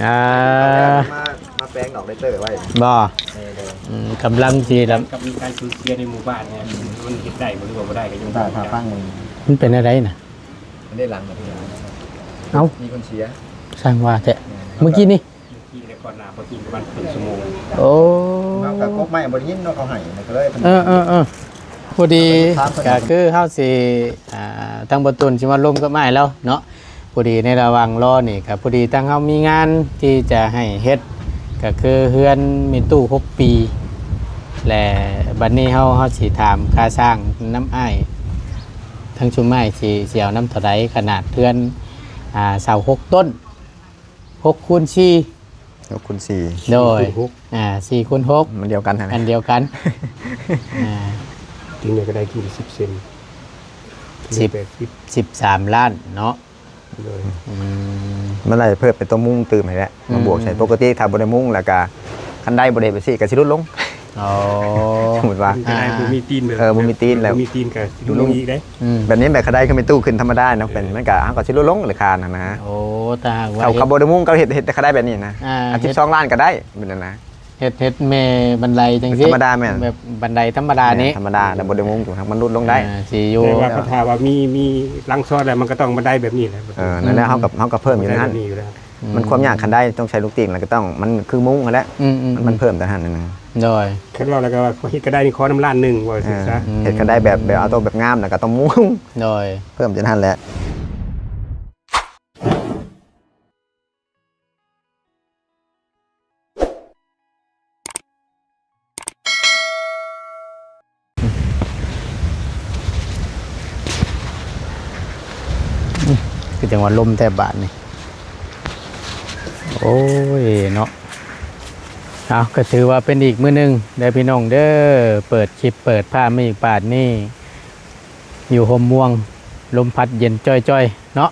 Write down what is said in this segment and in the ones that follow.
ອ່າ ມາ ມາແປງດອກໄດ້ເຕີໄວ້ ບໍ່ ເອີ ໂດຍ ອືມ ກຳລັງຊິລະ ກັບມີການສູນເສຍໃນໝູ່ບ້ານນີ້ ມັນເຮັດໄດ້ບໍ່ ຫຼືວ່າບໍ່ໄດ້ ກໍຍັງ ຖ້າຟັງເບິ່ງ ມັນເປັນແນວໃດນະ? ອັນນີ້ຫຼັງ ເອົ້າ ມີຄົນເສຍ ຊ່າງວ່າແທ້ ເອີ ມື້ກີ້ນີ້ ທີ່ໄດ້ກ່ອນໜ້າປະຊຸມປະມານເຄິ່ງຊົ່ວໂມງ ໂອ້ ເຮົາກໍກົກໄມ້ບໍ່ໄດ້ຍິນເນາະ ເຂົາໃຫ້ ກໍເລີຍ ເອີໆໆ ພໍດີ ກໍຄືເຮົາຊິ ອ່າ ທາງບໍ່ຕຸນຊິມາລົມກັບອ້າຍລາວເນາະ ພໍດີໃນລະຫວ່າງລໍນີ້ກໍພໍດີທາງເຮົາມີງານທີ່ຈະໃຫ້ເຮັດ ກໍຄືເຮືອນມີຕູ້ຫົກປີ ແລະ ບັດນີ້ເຮົາ ເຮົາຊິຖາມຄ່າສ້າງນຳອ້າຍ ທາງຊຸມອ້າຍຊິ ຊິເອົານຳເທົ່າໃດ ຂະໜາດເຮືອນ ອ່າ ເສົາຫົກຕົ້ນ ຫົກຄູນສີ່ ຫົກຄູນສີ່ ໂດຍ ສີ່ຄູນຫົກ ອ່າ ສີ່ຄູນຫົກ ມັນດຽວກັນຫັ້ນ ອັນດຽວກັນ ອ່າ ຕີງໃດກໍໄດ້ ກີ້ລະສິບເຊັນ ສິບ ແປດສິບ ສິບສາມລ້ານເນາະ ໂດຍ ອືມ ມັນໄດ້ເພີ່ມເປັນຕົວມຸງຕື່ມໃຫ້ແຫຼະ ອືມ ມາບວກໃສ່ ປົກກະຕິຖ້າບໍ່ໄດ້ມຸງ ແລ້ວກະຄັນໄດ້ບໍ່ໄດ້ແບບຊີ້ ກະຊິຫຼຸດລົງ ອໍ ສົມມຸດວ່າ ມັນຈະໄດ້ ອ່າ ບໍ່ມີຕີນເດີ ເອີ ບໍ່ມີຕີນແລ້ວ ບໍ່ມີຕີນກໍຊິຫຼຸດລົງອີກເດ້ ອືມ ແບບນີ້ແບບຂະໄດຄືແມ່ຕູ້ຂຶ້ນທຳມະດາເນາະ ເປັນ ເອີ ມັນກໍ ເຮົາກໍຊິຫຼຸດລົງລາຄາຫັ້ນນະ ໂອ້ ຖ້າຫາກວ່າ ເຂົາ ເຂົາບໍ່ໄດ້ມຸງ ເຂົາເຮັດ ເຮັດແຕ່ຂະໄດແບບນີ້ນະ ອ່າ ອັນສິບສອງລ້ານກໍໄດ້ແບບນັ້ນນະ ເຮັດ ເຮັດແມ່ບັນໄດຈັ່ງຊີ້ ທຳມະດາ ແມ່ນ ແບບບັນໄດທຳມະດານີ້ ແມ່ນ ທຳມະດາ ແລ້ວບໍ່ໄດ້ມຸງ ມັນຫຼຸດລົງໄດ້ ອ່າ ຊິຢູ່ ແຕ່ວ່າຄັນຖ້າວ່າມີ ມີຫຼັງຊອດແລ້ວ ມັນກໍຕ້ອງບັນໄດແບບນີ້ແຫຼະ ເອີ ນັ້ນແຫຼະ ເຮົາກໍ ເຮົາກໍເພີ່ມຢູ່ນັ້ນ ບັນໄດແບບນີ້ຢູ່ແລ້ວ ອືມ ມັນຄວາມຍາກຄັນໄດຕ້ອງໃຊ້ລູກຕີນ ແລ້ວກໍຕ້ອງ ມັນຄືມຸງຫັ້ນແຫຼະ ອືມໆໆ ມັນເພີ່ມແຕ່ຫັ້ນນະ ໂດຍ ຄັນເວົ້າແລ້ວກໍວ່າເຮັດກະໄດນີ້ຂໍນຳລ້ານໜຶ່ງ ວ່າຊີ້ຊະ ເອີ ເຮັດກະໄດແບບ ແບບເອົາໂຕແບບງາມ ແລ້ວກໍຕ້ອງມຸງ ໂດຍ ເພີ່ມແຕ່ຫັ້ນແຫຼະ. ຄືຈັ່ງວ່າລົມແທ້ບາດນີ້ ໂອ້ຍເນາະ ເອົາ ກໍຖືວ່າເປັນອີກມື້ໜຶ່ງເດີພີ່ນ້ອງເດີ ເປີດຄລິບເປີດພາບມາອີກບາດນີ້ ຢູ່ຮົ່ມມ່ວງ ລົມພັດເຢັນຈ້ອຍໆເນາະ.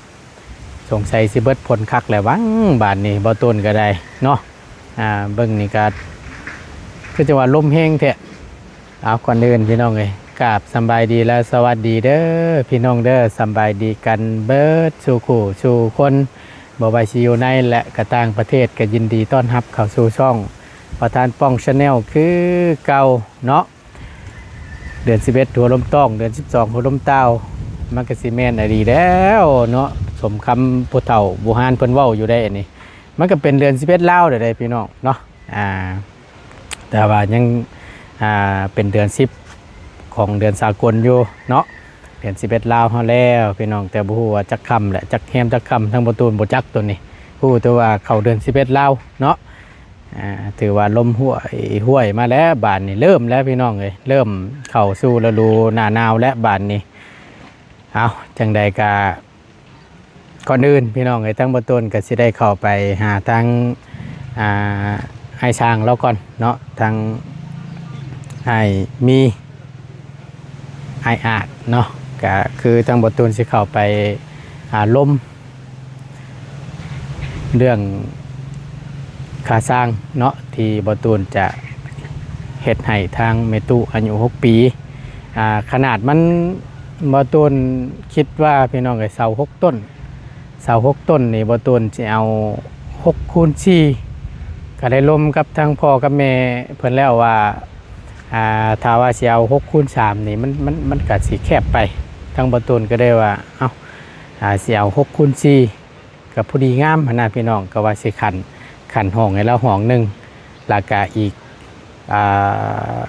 ສົງໄສຊິເບິດຝົນຄັກແລ້ວຫວັງບາດນີ້ ບໍ່ຕູນກໍໄດ້ເນາະ ອ່າ ເບິ່ງນີ້ກໍຄືຈະວ່າລົມແຮງແທ້. ເອົາ ກ່ອນອື່ນພີ່ນ້ອງເອີຍ ກາບສຳບາຍດີ ແລະ ສະຫວັດດີເດີພີ່ນ້ອງເດີ ສຳບາຍດີກັນເບິດສູ່ຄູ່ສູ່ຄົນ ບໍ່ວ່າຊິຢູ່ໃນ ແລະ ກະຕ່າງປະເທດ ກໍຍິນດີຕ້ອນຮັບເຂົ້າສູ່ຊ່ອງປະທານປ່ອງ Channel ຄືເກົ່າເນາະ. ເດືອນສິບເອັດຫົວລົມຕ້ອງ ເດືອນສິບສອງຫົວລົມຕ່າວ ມັນກໍຊິແມ່ນອີ່ຫຼີແລ້ວເນາະ ສົມຄຳຜູ້ເຖົ້າບູຮານເພິ່ນເວົ້າຢູ່ໄດ໋ ອັນນີ້ ມັນກໍເປັນເດືອນສິບເອັດລາວແລ້ວເດ້ພີ່ນ້ອງເນາະ ອ່າ ແຕ່ວ່າຍັງ ອ່າ ເປັນເດືອນສິບຂອງເດືອນສາກົນຢູ່ເນາະ ເດືອນສິບເອັດລາວເຮົາແລ້ວພີ່ນ້ອງ ແຕ່ບໍ່ຮູ້ວ່າຈັກຄ່ຳແຫຼະ ຈັກແຮມຈັກຄ່ຳ ທາງບໍ່ຕູນບໍ່ຈັກໂຕນີ້ ຮູ້ແຕ່ວ່າເຂົ້າເດືອນສິບເອັດລາວເນາະ. ອ່າ ຖືວ່າລົມຫ້ວຍຫ້ວຍມາແລ້ວບາດນີ້ ເລີ່ມແລ້ວພີ່ນ້ອງເອີຍ ເລີ່ມເຂົ້າສູ່ລະດູໜ້າໜາວແລ້ວບາດນີ້. ເອົາ ຈັ່ງໃດກະ ກ່ອນອື່ນພີ່ນ້ອງເອີຍ ທາງບໍ່ຕູນກະຊິໄດ້ເຂົ້າໄປຫາທາງ ອ່າ ອ້າຍຊ່າງລາວກ່ອນເນາະ ທາງອ້າຍມີ ອ້າຍອາດເນາະ ກະຄືທາງບໍ່ຕູນຊິເຂົ້າໄປ ອ່າ ລົມ ເລື່ອງຄ່າສ້າງເນາະ ທີ່ບໍ່ຕູນຈະເຮັດໃຫ້ທາງແມ່ຕູ້ອາຍຸຫົກປີ ອ່າ ຂະໜາດມັນ ບໍ່ຕູນຄິດວ່າ ພີ່ນ້ອງເອີຍ ເສົາຫົກຕົ້ນ ເສົາຫົກຕົ້ນນີ້ ບໍ່ຕູນຊິເອົາຫົກຄູນສີ່ ກໍໄດ້ລົມກັບທາງພໍ່ກັບແມ່ເພິ່ນແລ້ວວ່າ ອ່າ ຖ້າວ່າຊິເອົາຫົກຄູນສາມນີ້ ມັນ ມັນ ມັນກໍຊິແຄບໄປ ທາງບໍ່ຕູນກໍໄດ້ວ່າ ເອົ້າ ອ່າ ຊິເອົາຫົກຄູນສີ່ ກໍພໍດີງາມຫັ້ນນະພີ່ນ້ອງ ກໍວ່າຊິຂັ້ນ ຂັ້ນຫ້ອງໃຫ້ລາວຫ້ອງໜຶ່ງ ແລ້ວກະອີກ ອ່າ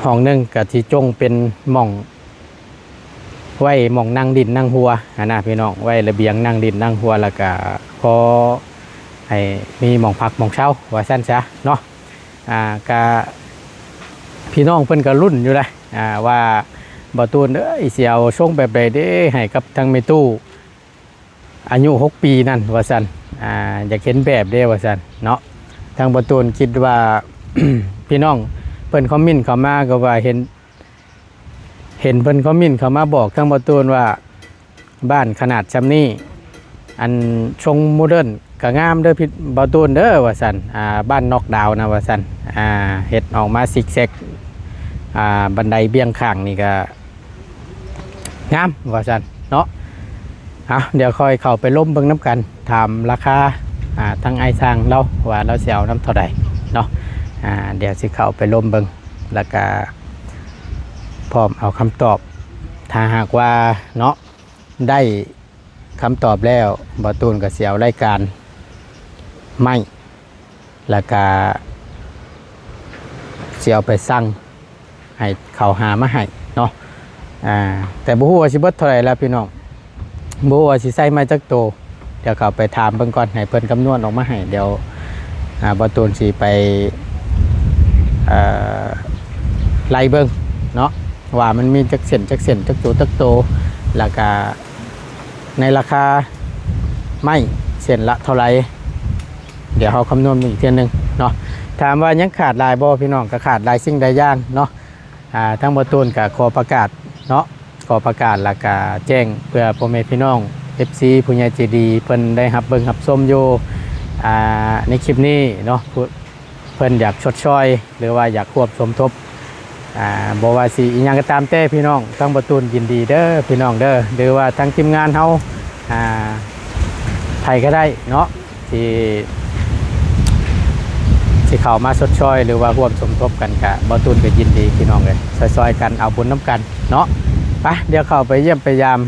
ຫ້ອງໜຶ່ງກະຊິຈົ່ງເປັນໝ່ອງ ໄວ້ໝ່ອງນັ່ງຫຼິ້ນນັ່ງຫົວຫັ້ນນະພີ່ນ້ອງ ໄວ້ລະບຽງນັ່ງຫຼິ້ນນັ່ງຫົວ ແລ້ວກະພໍໃຫ້ມີໝ່ອງພັກໝ່ອງເຊົາວ່າຊັ້ນຊະເນາະ. ອ່າ ກະພີ່ນ້ອງເພິ່ນກະລຸ້ນຢູ່ເດ້ ອ່າ ວ່າ ບໍ່ຕູນເອີຍ ຊິເອົາຊົງແບບໃດເດ້ ໃຫ້ກັບທາງແມ່ຕູ້ ອາຍຸຫົກປີນັ້ນວ່າຊັ້ນ ອ່າ ຢາກເຫັນແບບເດ້ວ່າຊັ້ນເນາະ. ທາງບໍ່ຕູນຄິດວ່າ ພີ່ນ້ອງເພິ່ນຄອມເມັນເຂົ້າມາກໍວ່າເຫັນ ເຫັນເພິ່ນຄອມເມັນເຂົ້າມາບອກທາງບໍ່ຕູນວ່າ ບ້ານຂະໜາດຊ່ຳນີ້ ອັນຊົງໂມເດີນກໍງາມເດີ ພີ່ ບໍ່ຕູນເດີວ່າຊັ້ນ ອ່າ ບ້ານນອກດາວນະວ່າຊັ້ນ ອ່າ ເຮັດອອກມາຊິກແຊັກ ອ່າ ບັນໄດບຽງຂ້າງນີ້ກໍ ງາມວ່າຊັ້ນເນາະ. ເອົາ ດຽວຄ່ອຍເຂົ້າໄປລົມເບິ່ງນຳກັນ ຖາມລາຄາ ອ່າ ທາງອ້າຍຊ່າງລາວວ່າລາວຊິເອົານຳເທົ່າໃດເນາະ. ອ່າ ດຽວຊິເຂົ້າໄປລົມເບິ່ງ ແລ້ວກະພ້ອມເອົາຄຳຕອບ. ຖ້າຫາກວ່າເນາະ ໄດ້ຄຳຕອບແລ້ວ ບ່າວຕູນກໍຊິເອົາລາຍການໄມ້ ແລ້ວກະຊິເອົາໄປສັ່ງໃຫ້ເຂົາຫາມາໃຫ້ເນາະ. ອ່າ ແຕ່ບໍ່ຮູ້ວ່າຊິເບິດເທົ່າໃດລະພີ່ນ້ອງ, ບໍ່ຮູ້ວ່າຊິໃຊ້ໄມ້ຈັກໂຕ. ດຽວເຂົ້າໄປຖາມເບິ່ງກ່ອນ ໃຫ້ເພິ່ນຄຳນວນອອກມາໃຫ້. ດຽວ ອ່າ ບ່າວຕູນຊິໄປ ເອີ ໄລ່ເບິ່ງເນາະ ວ່າມັນມີຈັກເສັ້ນ ຈັກເສັ້ນ ຈັກໂຕ ຈັກໂຕ ແລ້ວກະໃນລາຄາໄມ້ເສັ້ນລະເທົ່າໃດ. ດຽວເຮົາຄຳນວນເບິ່ງອີກເທື່ອໜຶ່ງເນາະ. ຖາມວ່າຍັງຂາດຫຼາຍບໍ່ພີ່ນ້ອງ? ກໍຂາດຫຼາຍສິ່ງຫຼາຍຢ່າງເນາະ. ອ່າ ທາງບ່າວຕູນກໍຂໍປະກາດເນາະ, ຂໍປະກາດ ແລ້ວກໍແຈ້ງເພື່ອພໍ່ແມ່ພີ່ນ້ອງ ເອັຟຊີ ຜູ້ໃຫຍ່ໃຈດີ ເພິ່ນໄດ້ຮັບເບິ່ງຮັບຊົມຢູ່ ອ່າ ໃນຄລິບນີ້ເນາະ. ເພິ່ນຢາກຊົດຊ່ອຍ ຫຼືວ່າຢາກຮ່ວມສົມທົບ ອ່າ ບໍ່ວ່າຊິອີ່ຫຍັງກໍຕາມແຕ່ພີ່ນ້ອງ, ທາງບ່າວຕູນຍິນດີເດີພີ່ນ້ອງເດີ. ຫຼືວ່າທາງທີມງານເຮົາ ອ່າ ໃຜກໍໄດ້ເນາະ ທີ່ ທີ່ເຂົ້າມາຊົດຊ່ອຍ ຫຼືວ່າຮ່ວມສົມທົບກັນ ກະບ່າວຕູນກໍຍິນດີພີ່ນ້ອງເອີຍ, ຊ່ອຍໆກັນເອົາບຸນນຳກັນເນາະ. ໄປ ດຽວເຂົ້າໄປຢ້ຽມໄປຢາມ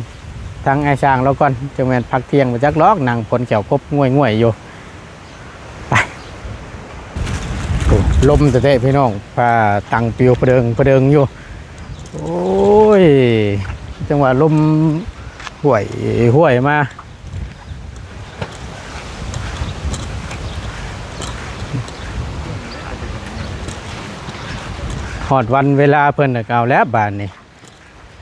ທາງອ້າຍຊ່າງລາວກ່ອນ. ຈັກແມ່ນພັກທ່ຽງບໍ່ຈັກດອກ, ນັ່ງຂົນແຂ້ວກົບງວຍໆຢູ່. ໄປ ໂອ້ ລົມແທ້ໆພີ່ນ້ອງ, ຟ້າຕັງປິວປະເດີງປະເດີງຢູ່. ໂອ້ຍ ຈັງຫວະລົມຫ້ວຍຫ້ວຍມາ. ຮອດວັນເວລາເພິ່ນລະ ກໍເອົາແລ້ວບາດນີ້.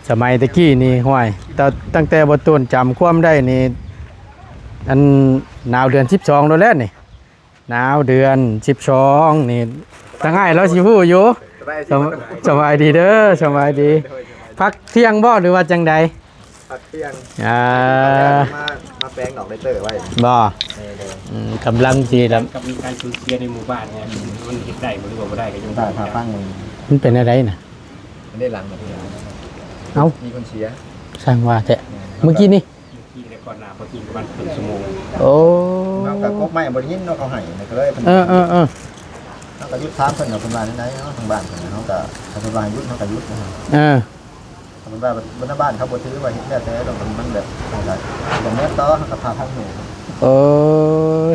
ສະໄໝແຕ່ກີ້ນີ້ ຫ້ວຍ ຕັ້ງ ຕັ້ງແຕ່ບ່າວຕູນຈຳຄວາມໄດ້ນີ້ ອັນ ໜາວເດືອນສິບສອງໂລດແລ້ວນີ້. ໜາວເດືອນສິບສອງນີ້ ທາງອ້າຍລາວຊິຮູ້ຢູ່. ສະບາຍ ສະບາຍດີເດີ ສະບາຍດີ. ພັກທ່ຽງບໍ່ ຫຼືວ່າຈັ່ງໃດ? ພັກທ່ຽງ ອ່າ ມາ ມາແປງດອກໄດເຕີໄວ້ບໍ່? ເອີ ອືມ ກຳລັງຊິ ກັບມີການສູນເສຍໃນໝູ່ບ້ານນີ້ ມັນເຮັດໄດ້ບໍ່ ຫຼືວ່າບໍ່ໄດ້ ກໍຍັງ ຖ້າຟັງ ມັນເປັນແນວໃດນະ? ມັນໄດ້ຫຼັງ ເອົ້າ ມີຄົນເສຍ ຊ່າງວ່າແທ້. ເມື່ອກີ້ນີ້ ເມື່ອກີ້ໄດ້ກ່ອນໜ້າ ພໍກິນປະມານເຄິ່ງຊົ່ວໂມງ. ໂອ້ ເຮົາກໍກົບໄມ້ບໍ່ໄດ້ຍິນເນາະ ເຂົາໃຫ້ ກໍເລີຍ ເອີໆໆ ເຮົາກໍຢຸດຖາມເພິ່ນວ່າເພິ່ນວ່າແນວໃດເນາະ ທາງບ້ານເພິ່ນ ເຮົາກໍ ຖ້າເພິ່ນວ່າໃຫ້ຢຸດ ເຮົາກໍຢຸດ. ເອີ ຖ້າເພິ່ນວ່າ ບັນດາບ້ານເຂົາບໍ່ຖືວ່າເຮັດແລ້ວແຕ່ ແລ້ວມັນແບບ ເຮົາກໍບໍ່ແມ່ນຕໍ່ ເຮົາກໍພາພັງໝູ່. ເອີ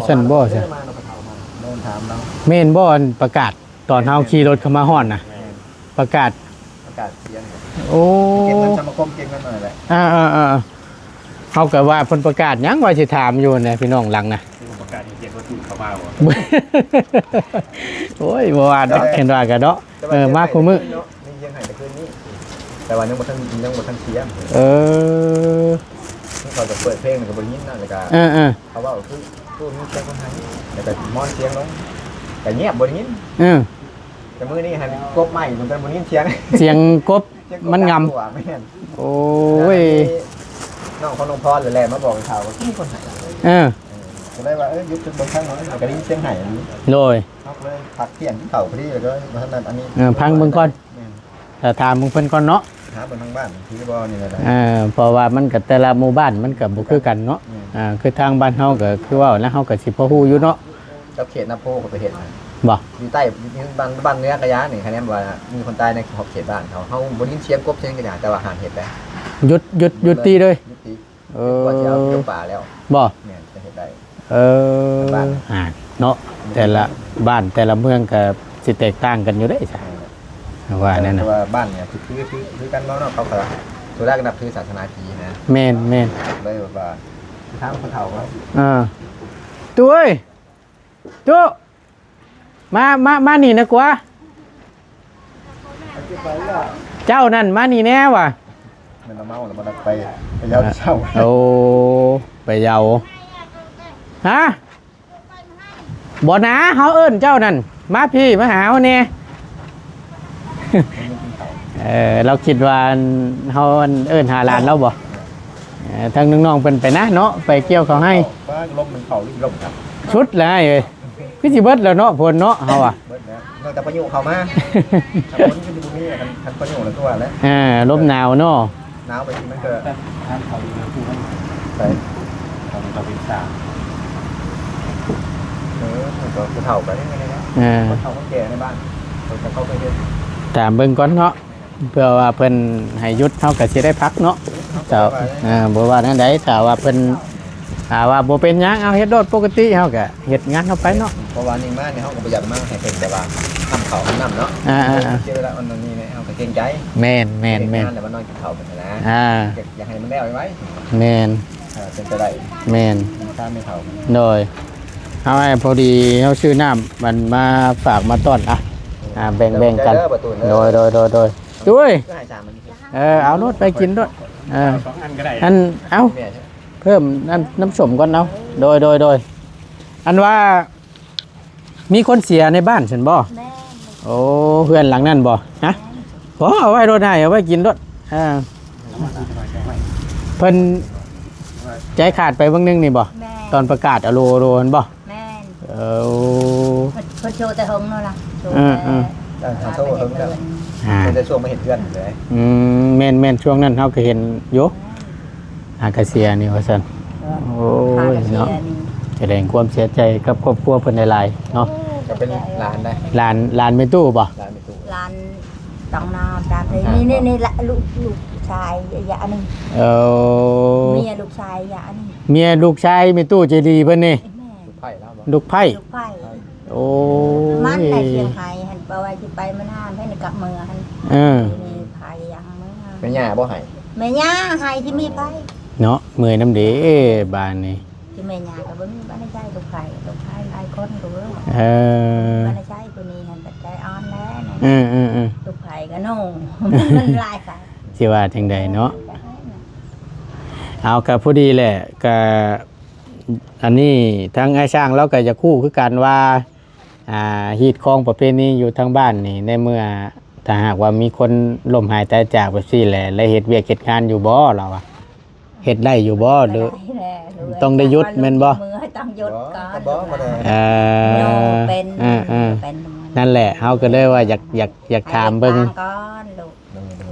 ຊັ້ນບໍ່ຊະ? ແມ່ນບໍ່ ອັນປະກາດ ຕອນເຮົາຂີ່ລົດເຂົ້າມາຮອດນະ ແມ່ນ ປະກາດ ປະກາດສຽງ. ໂອ້ ເກັບເງິນສະມາຄົມ ເກັບເງິນນັ້ນແຫຼະ. ອ່າໆໆ ເຮົາກໍວ່າເພິ່ນປະກາດຫຍັງ ວ່າຊິຖາມຢູ່ນະ ພີ່ນ້ອງຫຼັງນະ ປະກາດໃຫ້ເກັບວັດຖຸເຂົ້າມາບໍ່? ໂອ້ຍ ບໍ່ວ່າດອກ ເຫັນວ່າກັນເນາະ. ເອີ ມາຄູ່ມື້ ມີສຽງໄຫ້ແຕ່ຄືນນີ້ ແຕ່ວ່າຍັງບໍ່ທັນ ຍັງບໍ່ທັນສຽງ. ເອີ ເຂົາຈະເປີດເພງກໍບໍ່ໄດ້ຍິນນະ ແລ້ວກໍ ເອີໆ ເຂົາເວົ້າຄື ຄືມີສຽງຄົນໄຫ້ ແລ້ວກໍມອນສຽງລົງ ກໍງຽບ ບໍ່ໄດ້ຍິນ. ເອີ ແຕ່ມື້ນີ້ຫັ້ນກົບໄມ້ ມັນບໍ່ໄດ້ຍິນສຽງ ສຽງກົບ ສຽງກົບມັນງຳ. ແມ່ນ ໂອ້ຍ ນ້ອງຂອງນ້ອງພອນແຫຼະມາບອກເຂົາວ່າມີຄົນໄຫ້. ເອີ ເອີ ກໍເລີຍວ່າ ເອີ ຢຸດເບິ່ງທາງນັ້ນ ກໍໄດ້ຍິນສຽງໄຫ້. ໂດຍ ເຮົາກໍເລີຍພັກທ່ຽງກິນເຂົ້າພໍດີ ແລ້ວກໍບໍ່ທັນອັນນີ້ ເອີ ຟັງເບິ່ງກ່ອນ. ແມ່ນ ຖ້າຖາມເບິ່ງເພິ່ນກ່ອນເນາະ ຖາມເບິ່ງທາງບ້ານຄືບໍ່ນີ້ແຫຼະ. ເອີ ເພາະວ່າມັນກໍແຕ່ລະໝູ່ບ້ານມັນກໍບໍ່ຄືກັນເນາະ. ແມ່ນ ອ່າ ຄືທາງບ້ານເຮົາກໍຄືເວົ້າແລ້ວ ເຮົາກໍຊິພໍຮູ້ຢູ່ເນາະ. ກັບເຂດນາໂພກໍໄປເຮັດນະ ບໍ່ ຢູ່ໃຕ້ ຢູ່ບ້ານ ບ້ານເໜືອກະຢານີ້ ຄະແນນວ່າມີຄົນຕາຍໃນຂອບເຂດບ້ານເຂົາ ເຮົາບໍ່ໄດ້ຍິນສຽງກົບສຽງກະຢາ ແຕ່ວ່າຫ້າມເຮັດໄດ໋. ຢຸດ ຢຸດ ຢຸດຕິເລີຍ ຢຸດຕິ. ເອີ ວ່າຊິເອົາຢູ່ປ່າແລ້ວ ບໍ່? ແມ່ນ ຈະເຮັດໄດ້. ເອີ ອ່າ ເນາະ ແຕ່ລະບ້ານແຕ່ລະເມືອງກໍຊິແຕກຕ່າງກັນຢູ່ເດ້ຊະ ແມ່ນ ວ່າແນວນັ້ນ. ແຕ່ວ່າບ້ານນີ້ຄື ຄື ຄືກັນເນາະ ເຂົາກໍສ່ວນຫຼາຍກໍນັບຖືສາສະໜາຈີນນະ. ແມ່ນໆ ເລີຍແບບວ່າ ທາງຜູ້ເຖົ້າວ່າ ອ່າ ຕູ້ເອີຍ ຕູ້ ມາ ມາ ມານີ້ນະກວ່າ ເຈົ້ານັ້ນມານີ້ແດ່ວ່າ. ແມ່ນລະເມົາລະບໍ່ໄດ້ໄປ ໄປເຍົາເຊົ້າ. ໂອ້ ໄປເຍົາ ຮະ? ບໍ່ນາ ເຮົາເອີ້ນເຈົ້ານັ້ນ ມາພີ້ ມາຫາເຮົາແດ່. ເອີ ລາວຄິດວ່າເຮົາເອີ້ນຫາຫຼານລາວບໍ່? ເອີ ທາງນ້ອງໆເພິ່ນໄປນະເນາະ ໄປກ່ຽວເຂົ້າໄຮ່. ຟ້າລົມມັນເຂົ້າລົມ ສຸດແລ້ວເອີຍ. ຄືຊິເບິດແລ້ວເນາະ ຝົນເນາະ ເຮົາວ່າ. ເບິດແລ້ວ ນອກຈາກພາຍຸເຂົ້າມາ ຖ້າຝົນຄືຊິບໍ່ມີ ຄັນ ຄັນພາຍຸລະຄືວ່າແຫຼະ. ເອີ ລົມໜາວເນາະ ໜາວໄປ ມັນກໍ ທາງເຂົ້າຢູ່ນະ ຜູ້ໃຫ້ ໄປ ເຂົາເປັນສາວ ເອີ ເຂົາກໍຜູ້ເຖົ້າໄປນີ້ແຫຼະ ເອີ ຄົນເຖົ້າຄົນແກ່ໃນບ້ານ ເຂົາຈະເຂົ້າໄປເຮັດ ຕາມເບິ່ງກ່ອນເນາະ ເພື່ອວ່າເພິ່ນໃຫ້ຢຸດ ເຮົາກໍຊິໄດ້ພັກເນາະ ເຈົ້າ ເອີ ບໍ່ວ່າແນວໃດ ຖ້າວ່າເພິ່ນ ຖ້າວ່າບໍ່ເປັນຫຍັງ ເອົາເຮັດໂລດປົກກະຕິ ເຮົາກໍເຮັດງານເຮົາໄປເນາະ ເພາະວ່ານີ້ມານີ້ ເຮົາກໍບໍ່ຢາກມາໃຫ້ເພິ່ນແບບວ່າຫ້າມເຂົ້າຫ້າມນ້ຳເນາະ ອ່າໆໆ ເສຍເວລາອັນນັ້ນນີ້ ເຮົາກໍເກງໃຈ ແມ່ນໆໆ ເຮັດງານແລ້ວມານອນກິນເຂົ້າເພິ່ນຫັ້ນນະ ອ່າ ຢາກ ຢາກໃຫ້ມັນແລ້ວໄວໆ ແມ່ນ ເອີ ເປັນໄປໄດ້ ແມ່ນ ຕາມແມ່ເຖົ້າ ໂດຍ ເອົາໃຫ້ພໍດີ ເຮົາຊື້ນ້ຳມັນມາຝາກມາຕ້ອນ ອ່ະ ອ່າ ແບ່ງໆກັນ ໂດຍ ໂດຍ ໂດຍ ໂດຍ ຕຸ້ຍ ເອີ ເອົາໂລດ ໄປກິນໂລດ ເອີ ສອງອັນກໍໄດ້ ອັນ ເອົາ ແມ່ ເພີ່ມນ້ຳ ນ້ຳສົ້ມກ່ອນ ເອົາ ໂດຍ ໂດຍ ໂດຍ ອັນວ່າ ມີຄົນເສຍໃນບ້ານຊັ້ນບໍ່? ແມ່ນ ໂອ້ ເຮືອນຫຼັງນັ້ນບໍ່? ຮະ? ແມ່ນ ບໍ່ ເອົາໄວ້ໂລດ ໃຫ້ເອົາໄວ້ກິນໂລດ ອ່າ ເພິ່ນໃຈຂາດໄປເບິ່ງໜຶ່ງນີ້ບໍ່? ແມ່ນ ຕອນປະກາດອາໂລໂລຫັ້ນບໍ່? ແມ່ນ ເອີ ເພິ່ນ ເພິ່ນໂຊແຕ່ເຫິງໂລດລະ ໂຊແຕ່ ເອີ ເອີ ເອີ ໂຊເຫິງແລ້ວ ອ່າ ຕັ້ງແຕ່ຊ່ວງມາເຮັດເຮືອນເລີຍ ອືມ ແມ່ນໆ ຊ່ວງນັ້ນເຮົາກໍເຫັນຢູ່ ແມ່ນ ອາກາເຊຍນີ້ວ່າຊັ້ນ ໂອ້ຍເນາະ ສະແດງຄວາມເສຍໃຈກັບຄອບຄົວເພິ່ນຫຼາຍໆເນາະ ກໍເປັນຫຼານໄດ໋ ຫຼານ ຫຼານແມ່ຕູ້ບໍ່? ຫຼານແມ່ຕູ້ ຫຼານຕ້ອງນາມຕາມ ນີ້ ນີ້ ນີ້ລະ ລູກ ລູກຊາຍອາຍະໜຶ່ງ ເອີ ເມຍລູກຊາຍອາຍະໜຶ່ງ ເມຍລູກຊາຍແມ່ຕູ້ເຈດີເພິ່ນນີ້ ແມ່ນ ລູກໃພ້ລາວບໍ່? ລູກໃພ້ ລູກໃພ້ ໂອ້ຍ ມັນໄດ້ສຽງໄຫ້ຫັ້ນ ເວົ້າວ່າຊິໄປມານານ ໃຜກັບເມືອຫັ້ນ ເອີ ມີໃຜຍັງເມືອ ແມ່ຍ່າບໍ່ໃຫ້? ແມ່ຍ່າໃຫ້ຊິມີໃຜເນາະ ເມື່ອຍນຳເດ້ບາດນີ້ ຊິແມ່ຍ່າກໍບໍ່ມີ ບໍ່ໄດ້ໃຊ້ລູກໃຜ ລູກໃຜຫຼາຍຄົນກໍເບິ່ງ ເອີ ບໍ່ໄດ້ໃຊ້ຜູ້ນີ້ຫັ້ນ ປັດໃຈອ່ອນແລ້ວ ເອີໆໆ ລູກໃຜກໍໂນ ມັນຫຼາຍ ຊິວ່າຈັ່ງໃດເນາະ ເອີ ເອົາ ກໍພໍດີແຫຼະ ກໍ ອັນນີ້ທາງອ້າຍຊ້າງລາວກໍຢາກຮູ້ຄືກັນວ່າ ອ່າ ຮີດຄອງປະເພນີຢູ່ທາງບ້ານນີ້ ໃນເມື່ອຖ້າຫາກວ່າມີຄົນລົ້ມຫາຍຕາຍຈາກແບບຊີ້ແຫຼະ ແລະເຮັດວຽກເຮັດງານຢູ່ບໍ່? ລາວວ່າ ເຮັດໄດ້ຢູ່ບໍ່? ຫຼື ຕ້ອງໄດ້ຢຸດແມ່ນບໍ່? ຕ້ອງຢຸດກ່ອນ ເອີ ເປັນ ເອີ ເປັນ ນັ້ນແຫຼະ ເຮົາກໍເລີຍວ່າຢາກ ຢາກ ຢາກຖາມເບິ່ງ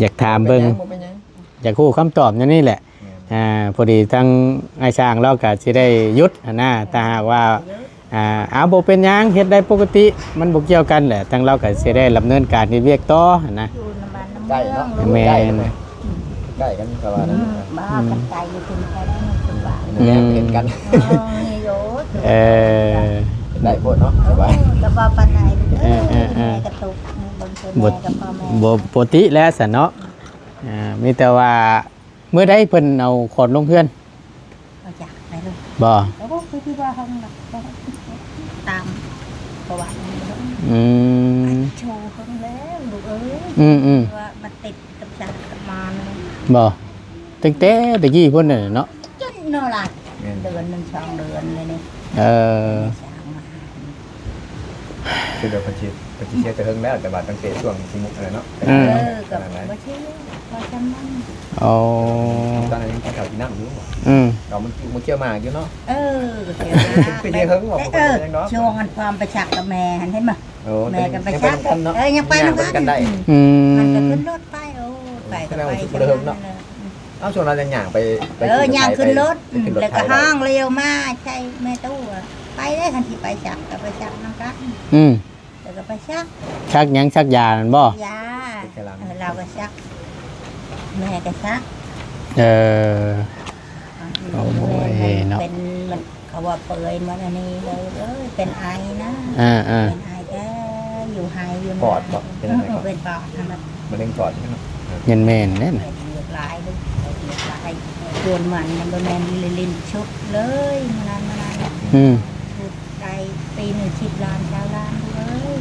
ຢາກຖາມເບິ່ງ ບໍ່ເປັນຫຍັງ ຢາກຮູ້ຄຳຕອບແນວນີ້ແຫຼະ ອ່າ ພໍດີທາງອ້າຍຊ້າງລາວກໍຊິໄດ້ຢຸດຫັ້ນນະ ຖ້າຫາກວ່າ ອ່າ ເອົາ ບໍ່ເປັນຫຍັງ ເຮັດໄດ້ປົກກະຕິ ມັນບໍ່ກ່ຽວກັນແຫຼະ ທາງລາວກໍຊິໄດ້ດຳເນີນການເຮັດວຽກຕໍ່ຫັ້ນນະ ໃກ້ເນາະ ແມ່ນ ໃກ້ກັນກໍວ່ານັ້ນ ອືມ ບ້ານກັນໄກຢູ່ເທິງແທ້ ແມ່ນ ເຫັນກັນ ເອີ ໄດ້ໂພດເນາະ ສະບາຍ ເອີ ກໍບໍ່ປານໃດ ເອີ ເອີ ເອີ ແມ່ກະຕຸກ ເບິ່ງເພິ່ນ ບໍ່ ແມ່ກັບພໍ່ແມ່ ບໍ່ປົກກະຕິແລ້ວຊັ້ນເນາະ ອ່າ ມີແຕ່ວ່າ ມື້ໃດເພິ່ນເອົາຂອນລົງເຮືອນ? ບໍ່ຈັກໄປເລີຍ ບໍ່ ກໍບໍ່ຄືທີ່ວ່າເຮົາ ຕາມປະຫວັດ ອືມ ໂຊເບິ່ງແລ້ວລູກເອີຍ ອືມໆ ວ່າມັນຕິດກັບຊາດກັບມານ ບໍ່ ຕັ້ງແຕ່ຕະກີ້ພຸ້ນແຫຼະເນາະ ຈົນເນາະລະ ແມ່ນ ເດືອນໜຶ່ງສອງເດືອນເລີຍນີ້ ເອີ ຄືວ່າເພິ່ນຊິ ເພິ່ນຊິເສຍແຕ່ເຫິງແລ້ວ ແຕ່ວ່າຕັ້ງແຕ່ຊ່ວງທີ່ມຸກຫັ້ນແຫຼະເນາະ ເອີ ເອີ ກໍບໍ່ເສຍ ພໍຊ່ຳນັ້ນ ອໍ ຕອນນັ້ນຍັງກິນເຂົ້າກິນນ້ຳຢູ່ ອືມ ເອົາມັນ ມັນກ່ຽວໝາກຢູ່ເນາະ ເອີ ກໍກ່ຽວໝາກ ໄປເສຍເຫິງບໍ່ ເອີ ບໍ່ເປັນຫຍັງດອກ ຊ່ວງອັນພວມໄປຊັກກັບແມ່ຫັ້ນ ເຫັນບໍ່ ໂອ້ ແມ່ກໍໄປຊັກ ໄປນຳກັນເນາະ ເອີ ຍັງໄປນຳກັນ ອືມ ມັນກໍຂຶ້ນລົດໄປ ໂອ້ ໄປກໍໄປ ເອີ ຊ່ວງນັ້ນຍັງຍ່າງໄປ ໄປ ເອີ ຍ່າງຂຶ້ນລົດ ຂຶ້ນລົດ ແລ້ວກໍຮ້ອງລຽວມາໃສ່ແມ່ຕູ້ ໄປເດ້ ຄັນຊິໄປຊັກກໍໄປຊັກນຳກັນ ອືມ ແລ້ວກໍໄປຊັກ ຊັກຫຍັງ ຊັກຢານັ້ນບໍ່? ຢາ ເອີ ລາວກໍຊັກ ແມ່ກໍຊັກ ເອີ ໂອ້ຍ ເນາະ ເປັນ ມັນ ເຂົາວ່າເປື່ອຍໝົດອັນນີ້ເລີຍ ເອີຍ ເປັນໄອນະ ອ່າໆ ເປັນໄອແທ້ ຢູ່ໄຮຢູ່ນາ ປອດບໍ່? ເປັນໄອ ເອີ ເປັນປອດຫັ້ນແຫຼະ ມະເຮັງປອດເນາະ ແມ່ນໆ ແມ່ນ ເຮັດວຽກຫຼາຍເດ້ ເຮັດວຽກຫຼາຍ ສ່ວນມັນມັນບໍ່ແມ່ນຫຼິ້ນໆ ຊຸດເລີຍ ມື້ນັ້ນ ມື້ນັ້ນ ອືມ ໄດ້ປີໜຶ່ງສິບລ້ານ ຊາວລ້ານ ລູກເອີຍ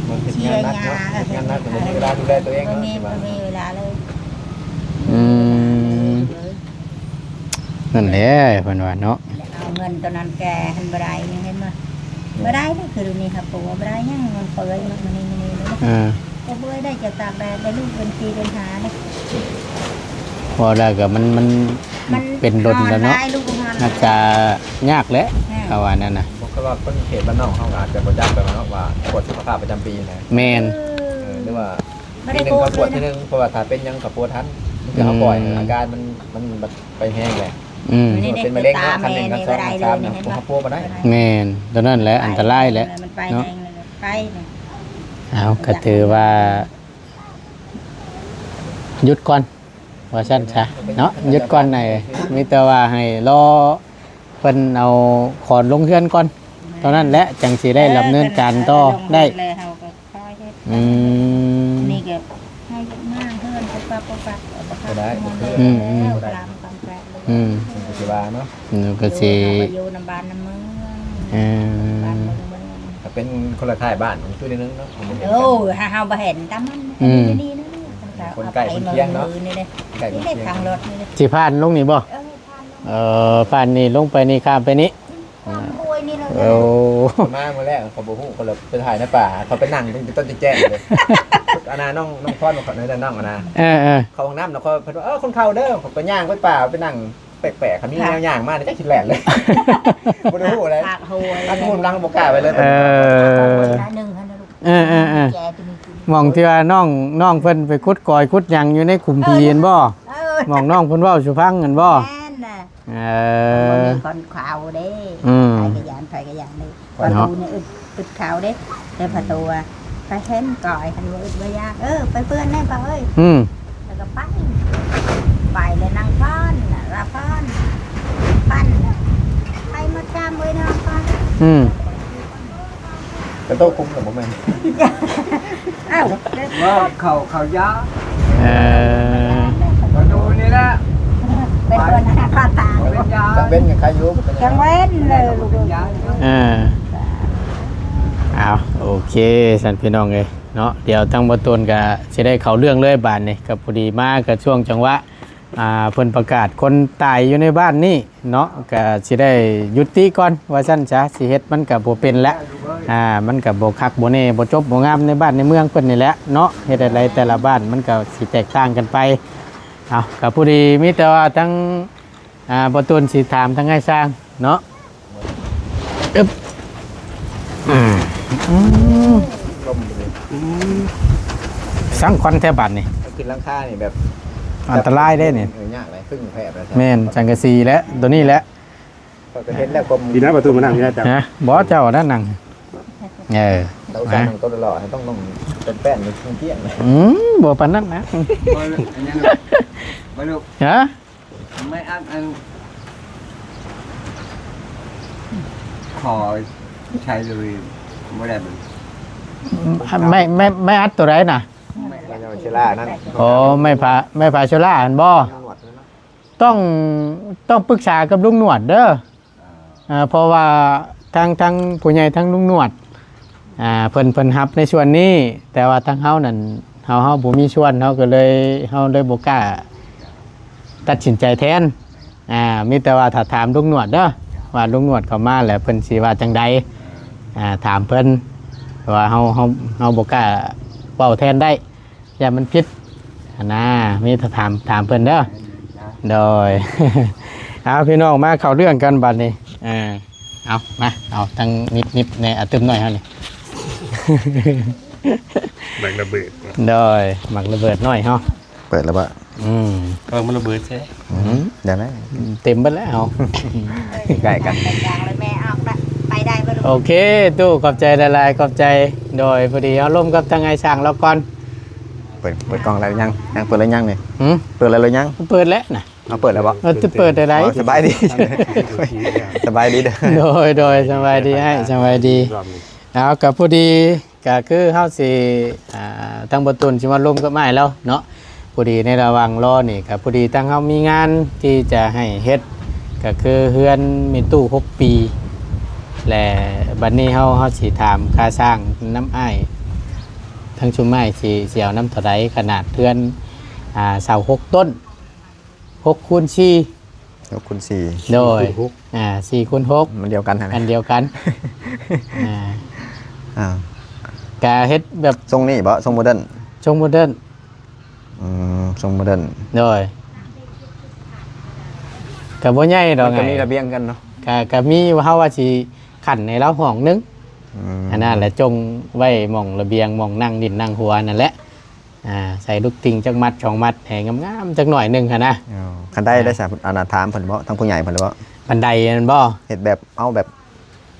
ມັນເຮັດງານໜັກເນາະ ເຮັດງານໜັກ ບໍ່ມີເວລາດູແລຕົວເອງເນາະ ບໍ່ມີ ບໍ່ມີເວລາເລີຍ ອືມ ນັ້ນແຫຼະ ເພິ່ນວ່າເນາະ ເອົາເງິນຕົວນັ້ນແກ່ຫັ້ນບໍ່ໄດ້ ຍັງເຫັນບໍ່ ບໍ່ໄດ້ເດ້ ຄືນີ້ຫາຜົວບໍ່ໄດ້ຫຍັງ ມັນເປື່ອຍໝົດ ມື້ນີ້ ມື້ນີ້ ອ່າ ບໍ່ເປື່ອຍໄດ້ ຈະຕາກແດດໄດ້ ລູກເປັນປີເປັນຫາເດ້ ເວົ້າແລ້ວກໍມັນ ມັນ ມັນເປັນດົນແລ້ວເນາະ ຮັກສາຍາກແຫຼະ ເຂົາວ່ານັ້ນນະ ບໍ່ຄືວ່າຄົນເຂດບ້ານນອກເຮົາກໍອາດຈະບໍ່ຈັກແບບເນາະ ວ່າກວດສຸຂະພາບປະຈຳປີນະ ແມ່ນ ເອີ ເອີ ຫຼືວ່າປີໜຶ່ງເຂົາກວດເທື່ອໜຶ່ງ ເພາະວ່າຖ້າເປັນຫຍັງກໍປົວທັນ ມັນກໍເຮົາປ່ອຍ ອືມ ອາການມັນ ມັນ ມັນໄປແຮງແຫຼະ ອືມ ນີ້ເດ້ ເປັນມະເຮັງເນາະ ຕາ ຄັນໜຶ່ງ ແມ່ ຄັນສອງ ນີ້ບໍ່ໄດ້ ຄັນສາມ ເລີຍ ນະ ນີ້ ບໍ່ຮັບປົວບໍ່ໄດ້ ແມ່ນ ໂດນນັ້ນແຫຼະ ອັນຕະລາຍແຫຼະ ມັນໄປ ເນາະ ແຮງເລີຍ ໄປ ເອົາ ກໍຖືວ່າ ຢຸດກ່ອນ ວ່າຊັ້ນຊະເນາະ ຢຸດກ່ອນ ໃຫ້ ມີແຕ່ວ່າໃຫ້ລໍເພິ່ນເອົາຂອນລົງເຮືອນກ່ອນ ເທົ່ານັ້ນແຫຼະ ຈັ່ງຊິໄດ້ດຳເນີນການຕໍ່ໄດ້ ເອີ ເພິ່ນເອົາລົງແລ້ວ ເຮົາກໍຄ່ອຍເຮັດ ອືມ ນີ້ກໍໃຫ້ເຮັດງານເຮືອນ ປັບປັບປັບປັບ ບໍ່ໄດ້ ອືມ ຕາມຄວາມແປດເລີຍ ອືມ ມັນກໍຊິວ່າເນາະ ມັນກໍຊິ ເຮົາກໍຢູ່ນຳບ້ານນຳເມືອງ ເອີ ບ້ານນຳເມືອງ ຖ້າເປັນຄົນລະທ້າຍບ້ານ ມັນຄືໜຶ່ງເນາະ ໂອ້ຍ ຖ້າເຮົາບໍ່ເຫັນຕາມມັນ ອືມ ນີ້ໆ ຄົນໃກ້ຄົນຄຽງເນາະ ນີ້ເດ້ ໃກ້ຄົນຄຽງ ນີ້ເດ້ ທາງລົດນີ້ເດ້ ຊິຜ່ານລົງນີ້ບໍ່? ເອີ ຜ່ານລົງ ເອີ ຜ່ານນີ້ລົງໄປນີ້ ຂ້າມໄປນີ້ ຂ້າມຫ້ວຍນີ້ເລີຍ ໂອ້ ມາມື້ແລກ ເຂົາບໍ່ຮູ້ ເຂົາເລີຍໄປຖ່າຍໃນປ່າ ເຂົາໄປນັ່ງຢູ່ຕົ້ນແຈ້ງເລີຍ ອັນນ່າ ນ້ອງ ນ້ອງພອນ ເຂົາ ນ້ອງ ອັນນ່າ ເອີໆ ເຂົ້າຫ້ອງນ້ຳ ແລ້ວເຂົາເພິ່ນວ່າ ເອີ ຄົນເຂົາເດີ ເຂົາກໍຍ່າງໄປປ່າ ໄປນັ່ງ ແປກໆ ຄັນມີແນວຍ່າງມານີ້ຈັກຊິແລ່ນເລີຍ ບໍ່ໄດ້ຮູ້ເລີຍ ພາກໂຫຍ ພາກໂຫຍຫຼັງບໍ່ກ້າໄປເລີຍ ເອີ ໜ້ອຍໜຶ່ງຫັ້ນນະລູກ ເອີໆໆ ແຈຕົວນີ້ ໝ່ອງທີ່ວ່ານ້ອງ ນ້ອງເພິ່ນໄປຂຸດກອຍຂຸດຫຍັງຢູ່ໃນຂຸມຜີຫັ້ນບໍ່? ເອີ ໝ່ອງນ້ອງເພິ່ນເວົ້າສູ່ຟັງຫັ້ນບໍ່? ແມ່ນນະ ເອີ ມັນມີຄວັນຂາວເດ້ ອືມ ໃຜກໍຢ້ານ ໃຜກໍຢ້ານເດ້ ເນາະ ປະຕູນີ້ອຶດ ອຶດຂາວເດ້ ແຕ່ປະຕູວ່າ ໄປເຫັນກອຍ ຄັນບໍ່ອຶດບໍ່ຢາກ ເອີ ໄປເປື້ອນແດ່ປະເອີຍ ອືມ ແລ້ວກໍໄປ ໄປແລ້ວນາງພອນ ລາພອນ ປັນ ໄປໝົດກາມເວີຍນາງພອນ ອືມ ກະໂຕະຄຸມກໍບໍ່ແມ່ນ ອ້າວ ວ່າເຂົາ ເຂົາຢາ ເອີ ກະໂຕະນີ້ແຫຼະ ເປັນຄົນໜ້າຕາ ເປັນຢາ ກາງເວັນຍັງໄຄຢູ່ ກາງເວັນເລີຍ ເປັນຢາ ເອີ ເອົາ ໂອເຄ ຊັ້ນພີ່ນ້ອງເອີຍເນາະ ດຽວທາງບໍ່ຕົນກະຊິໄດ້ເຂົ້າເລື່ອງເລີຍບາດນີ້ ກະພໍດີມາກະຊ່ວງຈັງຫວະ ອ່າ ເພິ່ນປະກາດຄົນຕາຍຢູ່ໃນບ້ານນີ້ເນາະ ກະຊິໄດ້ຢຸດຕິກ່ອນວ່າຊັ້ນຊະ ຊິເຮັດມັນກະບໍ່ເປັນແລ້ວ ອ່າ ມັນກະບໍ່ຄັກບໍ່ແນ່ ບໍ່ຈົບບໍ່ງາມໃນບ້ານໃນເມືອງເພິ່ນນີ້ແຫຼະເນາະ ເຮັດໃດແຕ່ລະບ້ານມັນກະຊິແຕກຕ່າງກັນໄປ ເອົາ ກະພໍດີມີແຕ່ວ່າທັງ ອ່າ ບໍ່ຕູນຊິຖາມທາງອ້າຍຊ່າງເນາະ ອຶບ ອືມ ອືມ ສັງຄວັນແທ້ບາດນີ້ ຂຶ້ນຫຼັງຄານີ້ແບບ ອັນຕະລາຍເດ້ນີ້ ເອີ ຍາກເລີຍ ຄຶ່ງແຜບເລີຍ ແມ່ນ ສັງກະສີແຫຼະ ໂຕນີ້ແຫຼະ ຂ້ອຍກໍເຫັນແລ້ວ ກໍ ດີນະ ປະຕູມານັ່ງຢູ່ໃນ ຮະ ບໍ່ ເຈົ້ານັ້ນນັ່ງ ເອີ ຕ້ອງສ້າງໂຕຫຼໍ່ ຕ້ອງລົງເປັນແປ້ນໃຫ້ມັນກ້ຽງ ອືມ ບໍ່ປານນັ້ນນະ ບໍ່ ອັນນີ້ ບໍ່ລູກ ຮະ ໄມ້ອັດອັນ ຂໍໃຊ້ເລີຍ ບໍ່ໄດ້ເບິ່ງ ໄມ້ ໄມ້ ໄມ້ອັດໂຕໃດນະ? ໄມ້ອັດ ເຊລານັ້ນ ອໍ ໄມ້ຜາ ໄມ້ຜາເຊລາຫັ້ນບໍ່? ຕ້ອງ ຕ້ອງປຶກສາກັບລຸງໜວດເດີ ອ່າ ເພາະວ່າທາງ ທາງຜູ້ໃຫຍ່ ທາງລຸງໜວດ ອ່າ ເພິ່ນ ເພິ່ນຮັບໃນສ່ວນນີ້ ແຕ່ວ່າທາງເຮົານັ້ນ ເຮົາ ເຮົາບໍ່ມີສ່ວນ ເຮົາກໍເລີຍ ເຮົາເລີຍບໍ່ກ້າຕັດສິນໃຈແທນ ອ່າ ມີແຕ່ວ່າຖ້າຖາມລຸງໜວດເດີ ວ່າລຸງໜວດເຂົ້າມາແລ້ວເພິ່ນຊິວ່າຈັ່ງໃດ ອ່າ ຖາມເພິ່ນ ເພາະວ່າເຮົາ ເຮົາ ເຮົາບໍ່ກ້າເວົ້າແທນໄດ້ ຢ້ານມັນຜິດຫັ້ນນາ ມີແຕ່ຖາມ ຖາມເພິ່ນເດີ ໂດຍ ເອົາ ພີ່ນ້ອງ ມາເຂົ້າເລື່ອງກັນບັດນີ້ ເອີ ເອົາ ມາ ເອົາທັງນິບໆ ແດ່ ອາ ຕື່ມໜ້ອຍເຮົານີ້ ໝາກລະເບີດ ໂດຍ ໝາກລະເບີດນ້ອຍເຮົາ ເປີດແລ້ວບໍ່? ອືມ ເອີ ມັນລະເບີດແທ້ ອືມ ຢ່ານະ ເຕັມເບິດແລ້ວ ໃກ້ກັນ ໄປໄດ້ບໍ່ລູກ? ໂອເຄ ຕູ້ ຂອບໃຈຫຼາຍໆ ຂອບໃຈ ໂດຍ ພໍດີເຮົາລົມກັບທາງອ້າຍຊ່າງລາວກ່ອນ ເປີດ ເປີດກ້ອງແລ້ວຍັງ? ຍັງເປີດແລ້ວຍັງນີ້? ຫື? ເປີດແລ້ວຫຼືຍັງ? ເປີດແລ້ວນະ ເອົາ ເປີດແລ້ວບໍ່? ເອີ ເປີດແລ້ວໄດ໋ ສະບາຍດີ ສະບາຍດີເດີ ໂດຍ ໂດຍ ສະບາຍດີອ້າຍ ສະບາຍດີ ເອົາ ກໍພໍດີ ກໍຄືເຮົາຊິ ອ່າ ທາງບໍ່ຕຸນຊິມາລົມກັບອ້າຍລາວເນາະ ພໍດີໃນລະຫວ່າງລໍນີ້ ກໍພໍດີທາງເຮົາມີງານທີ່ຈະໃຫ້ເຮັດ ກໍຄືເຮືອນແມ່ຕູ້ຫົກປີ ແລະ ບັດນີ້ເຮົາ ເຮົາຊິຖາມຄ່າສ້າງນຳອ້າຍ ທາງຊຸມອ້າຍຊິ ຊິເອົານຳເທົ່າໃດ ຂະໜາດເຮືອນ ອ່າ ເສົາຫົກຕົ້ນ ຫົກຄູນສີ່ ຫົກຄູນສີ່ ໂດຍ ສີ່ຄູນຫົກ ອ່າ ສີ່ຄູນຫົກ ມັນດຽວກັນຫັ້ນ ອັນດຽວກັນ ອ່າ ອ່າ ກະເຮັດແບບຊົງນີ້ບໍ? ຊົງໂມເດີນ ຊົງໂມເດີນ ອືມ ຊົງໂມເດີນ ໂດຍ ກະບໍ່ໃຫຍ່ດອກ ມັນກະມີລະບຽງກັນເນາະ ກະ ກະມີ ເຮົາວ່າຊິຂັ້ນໃຫ້ລາວຫ້ອງໜຶ່ງ ອືມ ອັນນັ້ນແຫຼະ ຈົ່ງໄວ້ໝ່ອງລະບຽງ ໝ່ອງນັ່ງຫຼິ້ນນັ່ງຫົວນັ້ນແຫຼະ. ອ່າ ໃສ່ລູກຕິ່ງຈັກມັດສອງມັດ ໃຫ້ງາມໆຈັກໜ້ອຍໜຶ່ງຫັ້ນນະ. ອໍ ຄັນໄດ້ ອ່າ ໄດ້ຊະ ອັນນັ້ນ ຖາມເພິ່ນບໍ ທາງຜູ້ໃຫຍ່ເພິ່ນບໍ ບັນໄດນັ້ນບໍ? ເຮັດແບບ ເອົາແບບ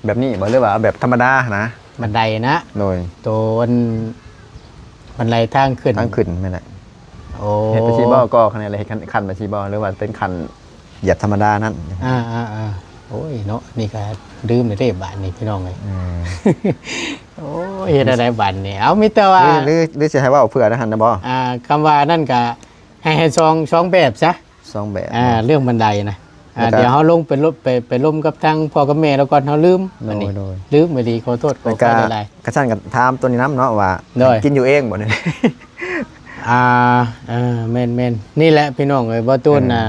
ແບບນີ້ບໍ ຫຼືວ່າເອົາແບບທຳມະດານະ? ບັນໄດນະ? ໂດຍ ໂຕອັນ ບັນໄດທາງຂຶ້ນ ທາງຂຶ້ນແມ່ນແຫຼະ. ໂອ້ ເຮັດໄປຊີ້ບໍ ກໍ່ຂະແໜງແລ້ວເຮັດຂັ້ນ ຂັ້ນໄປຊີ້ບໍ ຫຼືວ່າເປັນຂັ້ນຢຽບທຳມະດານັ້ນ? ອ່າໆໆ ໂອ້ຍເນາະ ນີ້ກໍລືມແລ້ວເດ້ບາດນີ້ພີ່ນ້ອງເອີຍ. ອືມ ໂອ້ຍ ເຮັດແນວໃດບາດນີ້? ເອົາ ມີແຕ່ວ່າ ຫຼື ຫຼື ຫຼືຊິໃຫ້ເວົ້າເພື່ອນັ້ນຫັ້ນນະບໍ? ອ່າ ຄຳວ່ານັ້ນກໍໃຫ້ ໃຫ້ສອງ ສອງແບບຊະ. ສອງແບບ ອ່າ ເລື່ອງບັນໄດນະ. ອ່າ ແລ້ວກໍ ດຽວເຮົາລົງໄປລົມ ໄປ ໄປລົມກັບທາງພໍ່ກັບແມ່ລາວກ່ອນ ເຮົາລືມ. ໂດຍ ອັນນີ້ ໂດຍ ລືມອີ່ຫຼີ ຂໍໂທດຂໍອະໄພຫຼາຍໆ. ຄັນຊັ້ນກໍຖາມໂຕນີ້ນຳເນາະວ່າ ໂດຍ ກິນຢູ່ເອງບໍນີ້? ອ່າ ເອີ ແມ່ນໆ ນີ້ແຫຼະພີ່ນ້ອງເອີຍ ບໍ່ຕູນ ເອີ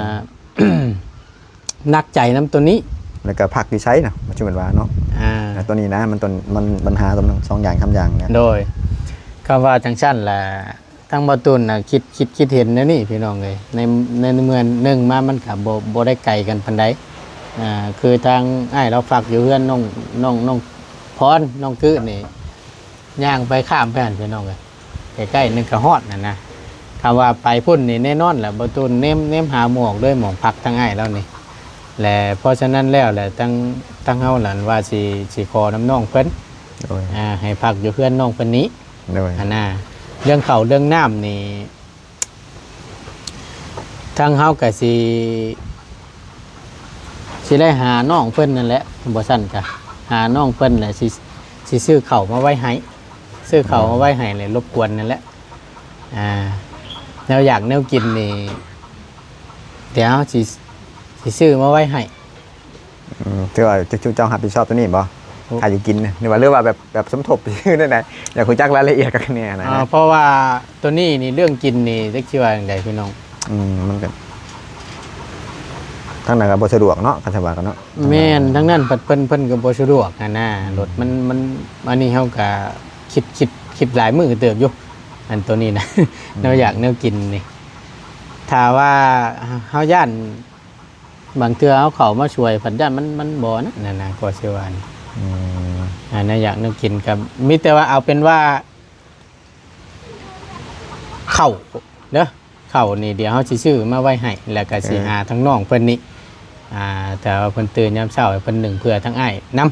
ອ່າ ໜັກໃຈນຳໂຕນີ້. ແລ້ວກໍພັກຢູ່ໃສນະ ມັນຊິແມ່ນວ່າເນາະ? ອ່າ ແລ້ວໂຕນີ້ນະ ມັນ ມັນ ບັນຫາໂຕນັ້ນສອງຢ່າງສາມຢ່າງນະ. ໂດຍ ຄຳວ່າຈັ່ງຊັ້ນລະ ທາງບ່າວຕູນນະ ຄິດ ຄິດ ຄິດເຫັນແນວນີ້ພີ່ນ້ອງເອີຍ ໃນ ໃນເມື່ອໜຶ່ງມາ ມັນກໍບໍ່ ບໍ່ໄດ້ໄກກັນປານໃດ. ອ່າ ຄືທາງອ້າຍລາວພັກຢູ່ເຮືອນນ້ອງ ນ້ອງ ນ້ອງພອນ ນ້ອງກື້ນີ້ ຍ່າງໄປຂ້າມໄປຫັ້ນພີ່ນ້ອງເອີຍ ໃກ້ໆໜຶ່ງກໍຮອດຫັ້ນນະ. ຄຳວ່າໄປພຸ້ນນີ້ແນ່ນອນແຫຼະ ບ່າວຕູນແນມ ແນມຫາໝ່ອງເລີຍ ໝ່ອງພັກທາງອ້າຍລາວນີ້. ແລະ ເພາະສະນັ້ນແລ້ວແຫຼະ ທາງ ທາງເຮົານັ້ນວ່າຊິ ຊິຂໍນຳນ້ອງເພິ່ນ ໂດຍ ອ່າ ໃຫ້ພັກຢູ່ເຮືອນນ້ອງເພິ່ນນີ້. ໂດຍ ຫັ້ນນະ ເລື່ອງເຂົ້າເລື່ອງນ້ຳນີ້ ທາງເຮົາກະຊິ ຊິໄດ້ຫານ້ອງເພິ່ນນັ້ນແຫຼະ ບໍ່ຊັ້ນກະຫານ້ອງເພິ່ນແຫຼະ ຊິ ຊິຊື້ເຂົ້າມາໄວ້ໃຫ້ ຊື້ເຂົ້າມາໄວ້ໃຫ້ ແລະ ລົບກວນນັ້ນແຫຼະ. ອ່າ ແນວຢາກແນວກິນນີ້ ດຽວເຮົາຊິ ຊິຊື້ມາໄວ້ໃຫ້. ອືມ ຖືວ່າເຈົ້າ ເຈົ້າຮັບຜິດຊອບໂຕນີ້ບໍ່? ໂອ້ ຄ່າຢູ່ກິນ ຫຼືວ່າ ຫຼືວ່າແບບ ແບບສົມທົບ ຫຼືແນວໃດ? ຢາກຮູ້ຈັກລາຍລະອຽດຄັກແນ່ນະ. ອ່າ ເພາະວ່າໂຕນີ້ນີ້ ເລື່ອງກິນນີ້ ຈັກຊິວ່າຈັ່ງໃດພີ່ນ້ອງ? ອືມ ມັນກໍ ທາງນັ້ນກໍບໍ່ສະດວກເນາະ ຄັນຊິວ່າກັນເນາະ. ແມ່ນ ທາງນັ້ນ ທາງນັ້ນພັດເພິ່ນ ເພິ່ນກໍບໍ່ສະດວກຫັ້ນນະ ອືມ ລົດມັນ ມັນ ອັນນີ້ເຮົາກໍຄິດ ຄິດ ຄິດຫຼາຍມື້ເຕີບຢູ່ ອັນໂຕນີ້ນະ ອືມ ແນວຢາກແນວກິນນີ້ ຖ້າວ່າເຮົາຢ້ານ ບາງເທື່ອເຮົາເຂົ້າມາຊ່ວຍ ພັດຢ້ານມັນ ມັນບໍ່ນັ້ນນະ ກໍຊິວ່ານີ້. ອືມ ອ່າ ແນວຢາກແນວກິນກໍມີແຕ່ວ່າ ເອົາເປັນວ່າເຂົ້າເດີ ເຂົ້ານີ້ດຽວເຮົາຊິຊື້ມາໄວ້ໃຫ້ ແລ້ວກໍຊິ ເອີ ຫາທາງນ້ອງເພິ່ນນີ້ ອ່າ ຖ້າວ່າເພິ່ນຕື່ນຍາມເຊົ້າ ໃຫ້ເພິ່ນໜຶ້ງເພື່ອທາງອ້າຍນຳ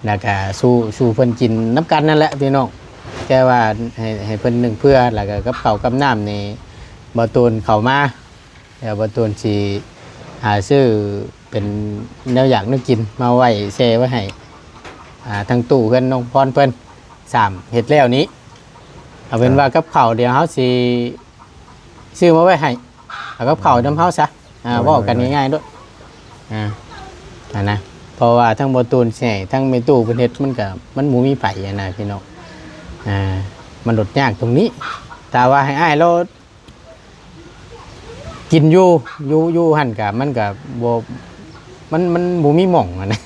ແລ້ວກໍສູ່ ສູ່ເພິ່ນກິນນຳກັນນັ້ນແຫຼະພີ່ນ້ອງ. ແຕ່ວ່າໃຫ້ ໃຫ້ເພິ່ນໜຶ້ງເພື່ອ ແລ້ວກໍກັບເຂົ້າກັບນ້ຳນີ້ ບ່າວຕູນເຂົ້າມາ ແລ້ວບ່າວຕູນຊິຫາຊື້ເປັນແນວຢາກແນວກິນມາໄວ້ແຊ່ໄວ້ໃຫ້ ອ່າ ທາງຕູ້ເຮືອນນ້ອງພອນເພິ່ນ ສາມເຮັດແລ້ວນີ້ ເອົາເປັນວ່າ ເອີ ກັບເຂົ້າດຽວເຮົາຊິຊື້ມາໄວ້ໃຫ້ ເອົາກັບເຂົ້ານຳເຮົາຊະ ອ່າ ໂດຍ ເວົ້າກັນ ໂດຍ ງ່າຍໆໂລດ ອ່າ ຫັ້ນນະ. ເພາະວ່າທັງບ່າວຕູນຊິໃຫ້ ທັງແມ່ຕູ້ເພິ່ນເຮັດ ມັນກໍ ມັນບໍ່ມີໃຜຫັ້ນນະພີ່ນ້ອງ ອ່າ ມັນໂລດຍາກຕົງນີ້. ຖ້າວ່າໃຫ້ອ້າຍລາວ ກິນຢູ່ ຢູ່ ຢູ່ຫັ້ນກະ ມັນກະບໍ່ ມັນ ມັນບໍ່ມີໝ່ອງຫັ້ນນະ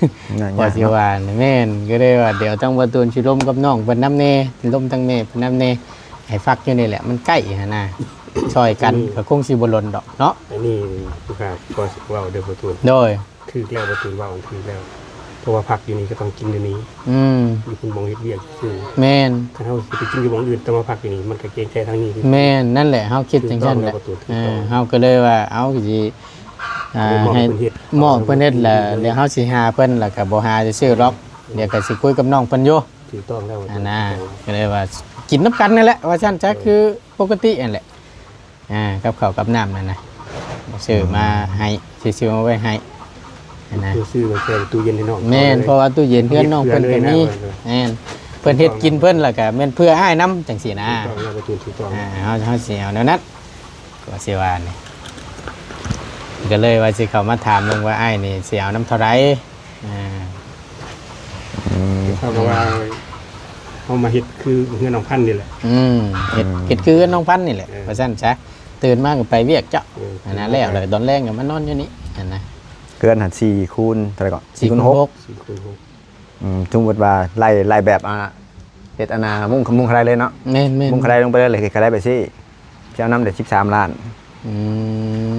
ກໍຊິວ່າ ແມ່ນ ກໍເລີຍວ່າ ດຽວທາງບ່າວຕູນຊິລົມກັບນ້ອງເພິ່ນນຳແດ່ ລົມທາງແມ່ເພິ່ນນຳແດ່ ໃຫ້ພັກຢູ່ນີ້ແຫຼະ ມັນໃກ້ຫັ້ນນະ ຊ່ອຍກັນ ອືມ ກໍຄົງຊິບໍ່ດົນດອກເນາະ. ອັນນີ້ຜູ້ຂ້າກໍເວົ້າເດີບ່າວຕູນ ໂດຍ ຖືກແລ້ວ ບ່າວຕູນເວົ້າຖືກແລ້ວ ເພາະວ່າພັກຢູ່ນີ້ກໍຕ້ອງກິນຢູ່ນີ້ ອືມ ຢູ່ພຸ້ນໝ່ອງເຮັດວຽກຊື່ ແມ່ນ ຄັນເຮົາຊິໄປກິນຢູ່ໝ່ອງອື່ນ ຕ້ອງມາພັກຢູ່ນີ້ ມັນກໍເກງໃຈທາງນີ້ ແມ່ນ ນັ້ນແຫຼະ ເຮົາຄິດຈັ່ງຊັ້ນແຫຼະ ຖືກຕ້ອງແລ້ວ ເອີ ເຮົາກໍເລີຍວ່າ ເອົາ ຊິ ອ່າ ໃຫ້ມອບໃຫ້ເພິ່ນເຮັດ ມອບເພິ່ນເຮັດແລ້ວ ເອີ ດຽວເຮົາຊິຫາເພິ່ນ ແລ້ວກໍບໍ່ຫາຊື່ໆດອກ ເອີ ດຽວກໍຊິຄຸຍກັບນ້ອງເພິ່ນຢູ່ ຖືກຕ້ອງແລ້ວ ອັນນ່າ ກໍເລີຍວ່າກິນນຳກັນນັ້ນແຫຼະ ວ່າຊັ້ນຊະ ເອີ ຄືປົກກະຕິຫັ້ນແຫຼະ. ອ່າ ກັບເຂົ້າກັບນ້ຳນັ້ນນະ ຊື້ມາໃຫ້ ອືມ ຊິຊື້ມາໄວ້ໃຫ້ຫັ້ນນະ ຄືຊື້ໄວ້ແຊ່ຕູ້ເຢັນໃຫ້ນ້ອງ ແມ່ນ ເພາະວ່າຕູ້ເຢັນເຮືອນນ້ອງເພິ່ນກໍມີ ແມ່ນ ເພິ່ນເຮັດກິນເພິ່ນ ແລ້ວກໍແມ່ນເພື່ອອ້າຍນຳຈັ່ງຊີ້ນະ ຖືກຕ້ອງແລ້ວ ຖືກຕ້ອງ ອ່າ ເຮົາ ເຮົາຊິເອົາແນວນັ້ນ ກໍຊິວ່ານີ້ ກໍເລີຍວ່າຊິເຂົ້າມາຖາມເບິ່ງວ່າອ້າຍນີ້ຊິເອົານຳເທົ່າໃດ? ອ່າ ອືມ ເທົ່າກັບວ່າເຮົາມາເຮັດຄືເຮືອນນ້ອງພັນນີ້ແຫຼະ ອືມ ເຮັດ ອືມ ເຮັດຄືເຮືອນນ້ອງພັນນີ້ແຫຼະ ເອີ ວ່າຊັ້ນຊະ ຕື່ນມາກໍໄປວຽກເຈົ້າ ເອີ ອັນນັ້ນແລ້ວ ແລ້ວຕອນແລງກໍມານອນຢູ່ນີ້ ຫັ້ນນະ ເຮືອນຫັ້ນສີ່ຄູນເທົ່າໃດເກາະ? ສີ່ຄູນຫົກ ສີ່ຄູນຫົກ ອືມ ສົມມຸດວ່າໄລ່ ໄລ່ແບບ ອ່າ ເຮັດອັນນ່າ ມຸງ ມຸງຄະໄດເລີຍເນາະ ແມ່ນໆ ມຸງຄະໄດລົງໄປເລີຍ ເຮັດຄະໄດໄປຊີ້ ເຈົ້ານຳໄດ້ສິບສາມລ້ານ ອືມ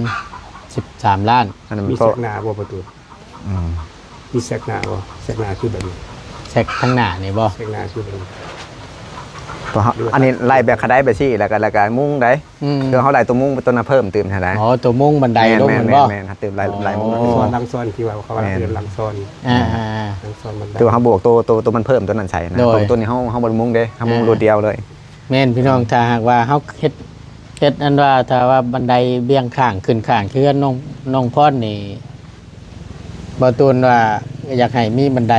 ສິບສາມລ້ານ ອັນນັ້ນ ມີແຊັກໜ້າບໍ່ປະຕູ? ອືມ ມີແຊັກໜ້າບໍ່? ແຊັກໜ້າຄືແບບນີ້ ແຊັກທາງໜ້ານີ້ບໍ່? ແຊັກໜ້າຄືແບບນີ້ ເພາະເຮົາ ອັນນີ້ໄລ່ແບບຂະໄດແບບຊີ້ ແລ້ວກໍ ແລ້ວກໍມຸງໄດ໋. ອືມ ຄືເຮົາໄລ່ຕົວມຸງ ຕົວນັ້ນເພີ່ມຕື່ມຫັ້ນນະ. ອໍ ຕົວມຸງບັນໄດລົງແມ່ນບໍ່? ແມ່ນໆ ເຮົາຕື່ມໄລ່ ອໍ ໄລ່ມຸງ ສ່ວນຫຼັງຊອນທີ່ວ່າເຂົາວ່າເຮືອນຫຼັງຊອນ ອ່າໆໆ ຫຼັງຊອນບັນໄດ ແຕ່ວ່າເຮົາບວກຕົວ ຕົວ ຕົວມັນເພີ່ມຕົວນັ້ນໃສ່ນະ. ໂດຍ ຕົວນີ້ເຮົາ ເຮົາບໍ່ໄດ້ມຸງເດ້ ເຮົາມຸງ ອ່າ ໂດດດຽວເລີຍ. ແມ່ນພີ່ນ້ອງ ຖ້າຫາກວ່າເຮົາເຮັດ ເຮັດອັນວ່າ ຖ້າວ່າບັນໄດບຽງຂ້າງຂຶ້ນຂ້າງ ຄືເຮືອນນ້ອງ ນ້ອງພອນນີ້ ບ່າວຕູນວ່າຢາກໃຫ້ມີບັນໄດ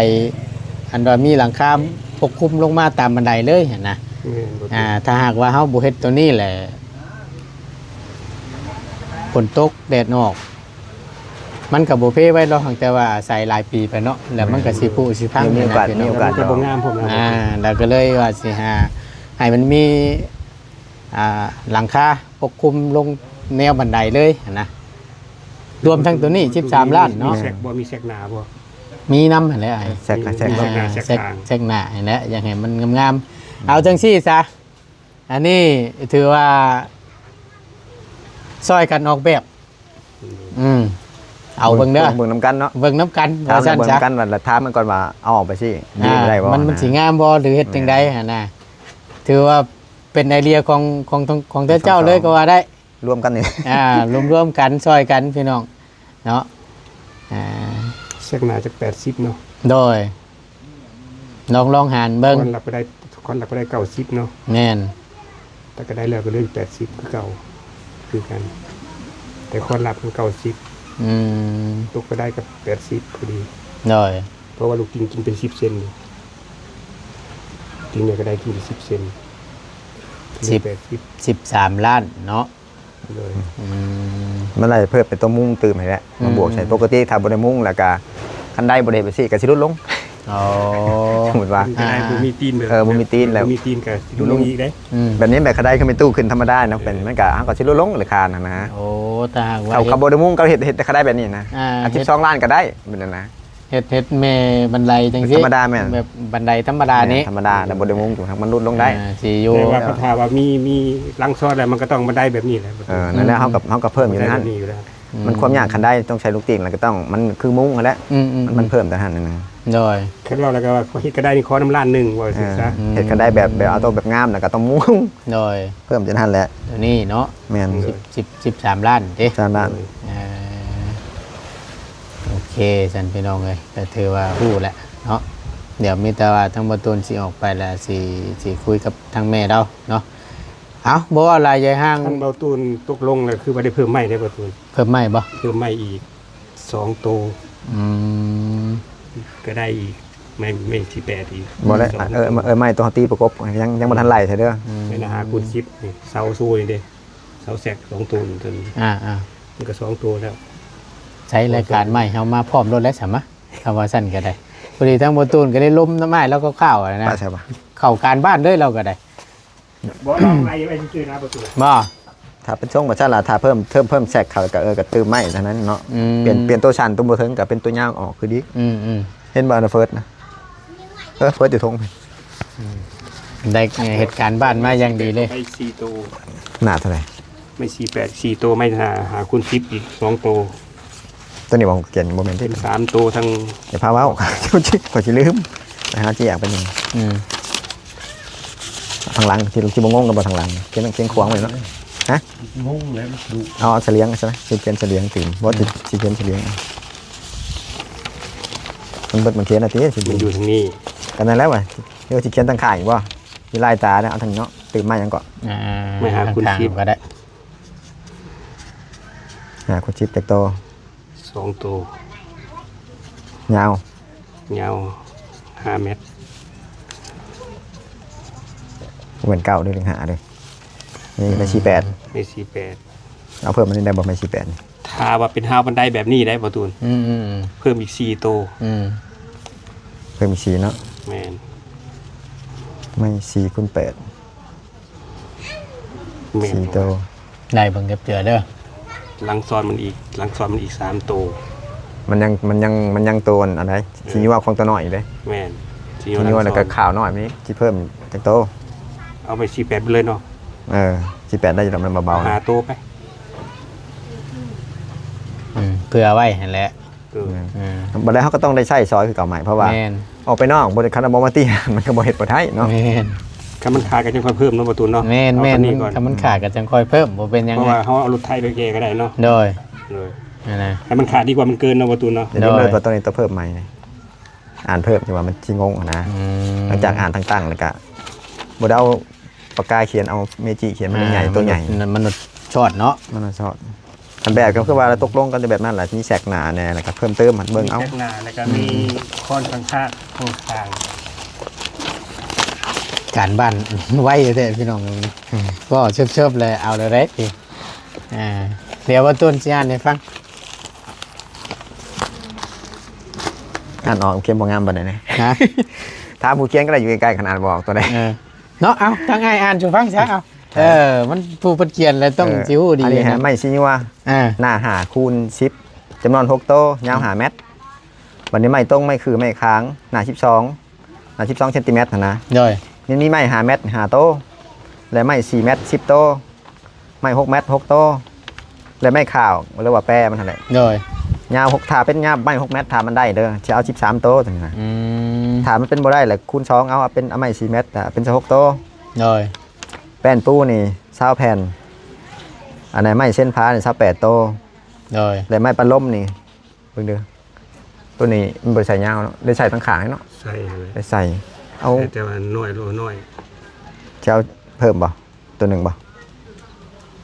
ອັນວ່າມີຫຼັງຄາປົກຄຸມລົງມາຕາມບັນໄດເລີຍຫັ້ນນະ. ແມ່ນ ອ່າ ຖ້າຫາກວ່າເຮົາບໍ່ເຮັດຕົວນີ້ແຫຼະ ຝົນຕົກແດດອອກ ມັນກໍບໍ່ເພໄວດອກ ຫາກແຕ່ວ່າອາໄສຫຼາຍປີໄປເນາະ ແລ້ວມັນກໍຊິ ແມ່ນ ຜຸຊິພັງ ມີໂອກາດ ນະ ມີໂອກາດ ແລ້ວມັນກໍບໍ່ງາມພ້ອມນະ. ອ່າ ແລ້ວກໍເລີຍວ່າຊິຫາໃຫ້ມັນມີ ອ່າ ຫຼັງຄາປົກຄຸມລົງແນວບັນໄດເລີຍຫັ້ນນະ. ລວມທັງຕົວນີ້ສິບສາມລ້ານເນາະ. ມີແຊັກບໍ່? ມີແຊັກໜ້າບໍ່? ມີນຳຫັ້ນແຫຼະອ້າຍ. ແຊັກ ແຊັກ ມີແຊັກໜ້າ ອ່າ ແຊັກ ແຊັກ ຂ້າງ ແຊັກໜ້າຫັ້ນແຫຼະ ຢາກໃຫ້ມັນງາມໆ. ອືມ ເອົາຈັ່ງຊີ້ຊະ ອັນນີ້ຖືວ່າຊ່ອຍກັນອອກແບບ. ອືມ ອືມ ເບິ່ງເດີ ເບິ່ງນຳກັນເນາະ ເບິ່ງນຳກັນ ຖາມ ວ່າຊັ້ນ ເບິ່ງນຳກັນວ່າ ແລ້ວຖາມມັນກ່ອນວ່າເອົາອອກໄປຊີ້ ອ່າ ດີໄດ້ບໍ່ ມັນ ມັນ ຫັ້ນນະ ຊິງາມບໍ່ ຫຼືເຮັດຈັ່ງໃດ ອ່າ ຫັ້ນນະ. ຖືວ່າເປັນໄອເດຍຂອງ ຂອງ ຂອງເຈົ້າເລີຍກໍວ່າໄດ້ ລວມກັນນີ້ ອ່າ ລວມໆກັນ ຊ່ອຍກັນພີ່ນ້ອງເນາະ. ອ່າ ແຊັກໜ້າຈັກແປດສິບເນາະ. ໂດຍ ລອງ ລອງຫານເບິ່ງ ຄວນລັກໄປໄດ້ ຄວນລັກໄປໄດ້ເກົ້າສິບເນາະ. ແມ່ນ ແຕ່ກໍໄດ້ແລ້ວກໍເຫຼືອແປດສິບຄືເກົ່າ ຄືກັນ ແຕ່ຄວນລັກມັນເກົ້າສິບ. ອືມ ຕົກໄປໄດ້ກໍແປດສິບພໍດີ. ໂດຍ ເພາະວ່າລູກຕິ່ງກິນເປັນສິບເຊັນ ຕິ່ງນີ້ກໍໄດ້ກິນເປັນສິບເຊັນ ສິບ ແປດສິບ ສິບສາມລ້ານເນາະ. ໂດຍ ອືມ ມັນໄດ້ເພີ່ມເປັນຕົວມຸງຕື່ມໃຫ້ແຫຼະ ອືມ ມາບວກໃສ່. ປົກກະຕິຖ້າບໍ່ໄດ້ມຸງ ແລ້ວກະຄັນໄດບໍ່ໄດ້ເຮັດແບບຊີ້ ກະຊິຫຼຸດລົງ. ອໍ ສົມມຸດວ່າ ມັນກະໄດ້ ອ່າ ບໍ່ມີຕີນແບບ ເອີ ບໍ່ມີຕີນ ແລ້ວ ບໍ່ມີຕີນກະຊິຫຼຸດລົງອີກເດ້. ອືມ ແບບນີ້ແບບຄະໄດຄືມີຕູ້ຂຶ້ນທຳມະດາເນາະ ເອີ ເປັນ ມັນກະ ເຮົາກະຊິຫຼຸດລົງລາຄາຫັ້ນນະ. ໂອ້ ຖ້າຫາກວ່າ ເຂົາ ເຂົາບໍ່ໄດ້ມຸງ ເຂົາເຮັດ ເຮັດແຕ່ຄະໄດແບບນີ້ນະ. ອ່າ ອາ ສິບສອງລ້ານກະໄດ້ແບບນັ້ນນະ. ເຮັດ ເຮັດແມ່ບັນໄດຈັ່ງຊີ້ ທຳມະດາ ແມ່ນ ແບບບັນໄດທຳມະດານີ້ ແມ່ນ ທຳມະດາ ແລ້ວບໍ່ໄດ້ມຸງຢູ່ ມັນຫຼຸດລົງໄດ້. ອ່າ ຊິຢູ່ ແຕ່ວ່າຄັນຖ້າວ່າມີ ມີຫຼັງຊອນແລ້ວ ມັນກໍຕ້ອງບັນໄດແບບນີ້ແຫຼະ. ເອີ ນັ້ນແຫຼະ ອືມ ເຮົາກໍ ເຮົາກໍເພີ່ມຢູ່ຫັ້ນ ມັນຄວາມຍາກຄັນໄດຕ້ອງໃຊ້ລູກຕີນ ແລ້ວກໍຕ້ອງ ມັນຄືມຸງຫັ້ນແຫຼະ. ອືມໆໆ ມັນ ມັນເພີ່ມແຕ່ຫັ້ນນະ. ໂດຍ ຄັນເວົ້າແລ້ວກໍວ່າເຮັດກະໄດນີ້ຂໍນຳລ້ານໜຶ່ງວ່າ ເອີ ຊັ້ນຊະ ອືມ ເຮັດກະໄດແບບ ແບບເອົາໂຕແບບງາມ ແລ້ວກໍຕ້ອງມຸງ. ໂດຍ ເພີ່ມແຕ່ຫັ້ນແຫຼະ ຕົວນີ້ເນາະ. ແມ່ນ ສິບ ສິບ ສິບສາມລ້ານຕິ ສາມລ້ານ. ໂດຍ ເອີ ໂອເຄ ຊັ້ນພີ່ນ້ອງເອີຍ ກໍຖືວ່າຮູ້ແຫຼະເນາະ. ດຽວມີແຕ່ວ່າທາງບ່າວຕູນຊິອອກໄປແລ້ວ ຊິ ຊິຄຸຍກັບທາງແມ່ລາວເນາະ. ເອົ້າ ບໍ່ເວົ້າຫຼາຍໃຫຍ່ຫ່າງ ຄັນບ່າວຕູນຕົກລົງແລ້ວ ຄືວ່າໄດ້ເພີ່ມໄມ້ເດ້ບ່າວຕູນ. ເພີ່ມໄມ້ບໍ່? ເພີ່ມໄມ້ອີກສອງໂຕ. ອືມ ກໍໄດ້ອີກ ໄມ້ ໄມ້ສີ່ແປດອີກ. ບໍ່ແຫຼະ ເອີ ເອີ ໄມ້ຕົວເຮົາຕີປະກົບ ຍັງ ຍັງບໍ່ທັນໄລ່ເທື່ອເດີ. ອືມ ແມ່ນຫ້າຄູນສິບນີ້ ເສົາຊູນີ້ເດ້ ເສົາແຊັກສອງໂຕນີ້ ຕົວນີ້ ອ່າໆ ມັນກໍສອງໂຕແລ້ວ. ໃຊ້ລາຍການໃໝ່ເຮົາມາພ້ອມໂລດແລ້ວຊະມະ ຄຳວ່າຊັ້ນກໍໄດ້. ພໍດີທາງບ່າວຕູນກໍໄດ້ລົມນຳອ້າຍລາວຄ່າວໆນະ ເຂົ້າການບ້ານເລີຍລາວກໍໄດ້. ບໍ່ ລອງໄລ່ໄວ້ຊື່ໆນະ ປະຕູ ບໍ່ ຖ້າເປັນຊົງແບບຊັ້ນລະ ຖ້າເພີ່ມ ເພີ່ມ ເພີ່ມແຊັກເຂົາກໍ ເອີ ກໍຕື່ມໄມ້ເທົ່ານັ້ນເນາະ. ອືມ ປ່ຽນ ປ່ຽນຕົວສັ້ນຕົວບໍ່ເຖິງ ກໍເປັນຕົວຍາວອອກຄືດີ. ອືມໆ ເຫັນບໍ່ນະເຟີດນະ? ເອີ ເຟີດຢູ່ທົ່ງ. ອືມ ໄດ້ເຮັດການບ້ານມາຢ່າງດີເລີຍ. ໄມ້ສີ່ໂຕ ໜ້າເທົ່າໃດ? ໄມ້ສີ່ແປດສີ່ໂຕ ໄມ້ຫ້າ ຫ້າຄູນສິບອີກສອງໂຕ. ຕົວນີ້ບໍ່ ເປັນ ບໍ່ແມ່ນຕິ ເປັນສາມໂຕທັງ. ຢ່າພາເວົ້າ ຂ້ອຍຊິລືມ ໄປຫາຊິແຍກໄປນີ້. ອືມ ທາງຫຼັງ ທີ່ ທີ່ບໍ່ງົງກັນບໍ່ ທາງຫຼັງ ຂຽນ ຂຽນຂວາງໄວ້ເນາະ. ຮະ? ງົງແລ້ວ ເອົາ ເອົາສະຫຼຽງຊະນະ ຊິຂຽນສະຫຼຽງຕື່ມ ບໍ່ ອືມ ຊິ ຊິຂຽນສະຫຼຽງ. ມັນເບິດ ມັນຂຽນນະຕິ ຊິ ມັນຢູ່ທາງນີ້ ກໍນັ້ນແຫຼະວ່າ ເອີ ຊິຂຽນທາງຂ້າງອີກບໍ່? ຊິລາຍຕານະ ເອົາທາງນີ້ເນາະ. ຕື່ມໄມ້ຫຍັງເກາະ? ອ່າ ໄມ້ຫ້າຄູນສິບກໍໄດ້. ຫ້າຄູນສິບຈັກໂຕ? ສອງໂຕ. ຍາວ? ຍາວຫ້າແມັດ. ບໍ່ແມ່ນເກົ້າເດ້ ເປັນຫ້າເດ້. ນີ້ໄມ້ສີ່ແປດ. ໄມ້ສີ່ແປດ. ເອົາເພີ່ມມານີ້ໄດ້ບໍ່ ໄມ້ສີ່ແປດ? ຖ້າວ່າເປັນຮາວບັນໄດແບບນີ້ໄດ້ ບ່າວຕູນ. ອືມໆໆ ເພີ່ມອີກສີ່ໂຕ. ອືມ ເພີ່ມອີກສີ່ເນາະ. ແມ່ນ. ໄມ້ສີ່ຄູນແປດ. ແມ່ນ ສີ່ໂຕ. ໄດ້ເບິ່ງຈັກເທື່ອເດີ. ຫຼັງຊອນມັນອີກ ຫຼັງຊອນມັນອີກສາມໂຕ. ມັນຍັງ ມັນຍັງ ມັນຍັງໂຕອັນ ອັນໃດ? ເອີ ຊິຍົວຂອງຕົວນ້ອຍອີກເດ້. ແມ່ນ. ຊິຍົວ ຊິຍົວແລ້ວກໍຂາວນ້ອຍມີ ຊິເພີ່ມຈັກໂຕ? ເອົາໄປສີ່ແປດໄປເລີຍເນາະ. ເອີ ສີ່ແປດໄດ້ຢູ່ດອກ ມັນເບົາໆ ຫ້າໂຕໄປ. ອືມ ເພື່ອໄວ້ຫັ້ນແຫຼະ. ເອີ ອືມ ບັດໃດເຮົາກໍຕ້ອງໄດ້ໃຊ້ຊອຍຄືເກົ່າໃໝ່ ເພາະວ່າ ແມ່ນ ອອກໄປນອກ ບໍ່ໄດ້ ຄັນວ່າບໍ່ມາຕີ ມັນກໍບໍ່ເຮັດບໍ່ໄດ້ເນາະ. ແມ່ນ. ຖ້າມັນຂາດກໍຈັ່ງຄ່ອຍເພີ່ມເນາະ ບໍ່ຕູນເນາະ. ແມ່ນໆ ເອົາຕົວນີ້ກ່ອນ ຖ້າມັນຂາດກໍຈັ່ງຄ່ອຍເພີ່ມ ບໍ່ເປັນຫຍັງ. ເພາະວ່າເຮົາເອົາລົດໄຖໄປແກ່ກໍໄດ້ເນາະ. ໂດຍ ໂດຍ ນັ້ນນະ ໃຫ້ມັນຂາດດີກວ່າມັນເກີນເນາະ ບໍ່ຕູນເນາະ. ໂດຍ ເດີມເລີຍ ເພາະຕົວນີ້ຕ້ອງເພີ່ມໃໝ່ ອ່ານເພີ່ມ ທີ່ວ່າມັນຊິງົງຫັ້ນນະ. ອືມ ຫຼັງຈາກອ່ານຕັ້ງໆ ແລ້ວກະບໍ່ໄດ້ເອົາປາກກາຂຽນ ເອົາເມຈິຂຽນ ມັນຍັງໃຫຍ່ ອ່າ ຕົວໃຫຍ່ ມະນຸດ ມະນຸດຊອດເນາະ ມະນຸດຊອດ. ຄັນແບບກໍຄືວ່າຕົກລົງກັນແບບນັ້ນແຫຼະ ມີແຊັກໜ້າແດ່ ແລ້ວກໍເພີ່ມເຕີມໃຫ້ເບິ່ງເອົາ ມີແຊັກໜ້າ ແລ້ວກໍມີ ອືມ ຄອນຂ້າງໆ ໂຄງການ ການບ້ານໄວແທ້ພີ່ນ້ອງ. ອືມ ເວົ້າເຊີບໆ ແລ້ວເອົາແລ້ວເດ້. ອ່າ ດຽວບ່າວຕູນຊິອ່ານໃຫ້ຟັງ. ອ່ານອອກຂຽນບໍ່ງາມປານໃດນະ. ຮະ? ຖາມຜູ້ຂຽນກໍໄດ້ ຢູ່ໃກ້ໆ ຂະໜາດບໍ່ອອກຕົວໃດ. ເອີ ເນາະ ເອົາ ທາງອ້າຍອ່ານສູ່ຟັງຊະ. ເອົາ ເອີ ມັນຜູ້ເພິ່ນຂຽນແລ້ວຕ້ອງ ເອີ ຊິຮູ້ດີ. ອັນນີ້ ໄມ້ຊີຍົວ ອ່າ ໜ້າຫ້າຄູນສິບ ຈຳນວນຫົກໂຕ ຍາວ ອືມ ຫ້າແມັດ. ບັດນີ້ໄມ້ຕົງ ໄມ້ຂື່ ໄມ້ຂາງ ໜ້າສິບສອງ ໜ້າສິບສອງເຊັນຕີແມັດຫັ້ນນະ. ໂດຍ ມັນມີໄມ້ຫ້າແມັດຫ້າໂຕ ແລະ ໄມ້ສີ່ແມັດສິບໂຕ ໄມ້ຫົກແມັດຫົກໂຕ ແລະ ໄມ້ຂາວ ຫຼືວ່າແປມັນຫັ້ນແຫຼະ. ໂດຍ ຍາວຫົກ ຖ້າເປັນຍາວໄມ້ຫົກແມັດ ຖ້າມັນໄດ້ເດີ ຊິເອົາສິບສາມໂຕຈັ່ງຊີ້ນະ. ອືມ ຖ້າມັນເປັນບໍ່ໄດ້ລະ ຄູນສອງເອົາ ເອົາເປັນ ເອົາໄມ້ສີ່ແມັດ ເປັນຊາວຫົກໂຕ. ໂດຍ ແປ້ນປູນີ້ຊາວແຜ່ນ ອັນນັ້ນໄມ້ເຊັ່ນຜານີ້ຊາວແປດໂຕ. ໂດຍ ແລະ ໄມ້ປະລົມນີ້ ເບິ່ງເດີ ຕົວນີ້ມັນບໍ່ໄດ້ໃສ່ຍາວເນາະ ໄດ້ໃສ່ຕັ້ງຂ້າງເນາະ. ໃສ່ຫັ້ນແຫຼະ ໄດ້ໃສ່ ເອົາ ໃສ່ແຕ່ວ່ານ້ອຍ ໂລນ້ອຍ. ຈະເອົາເພີ່ມບໍ່? ຕົວໜຶ່ງບໍ່?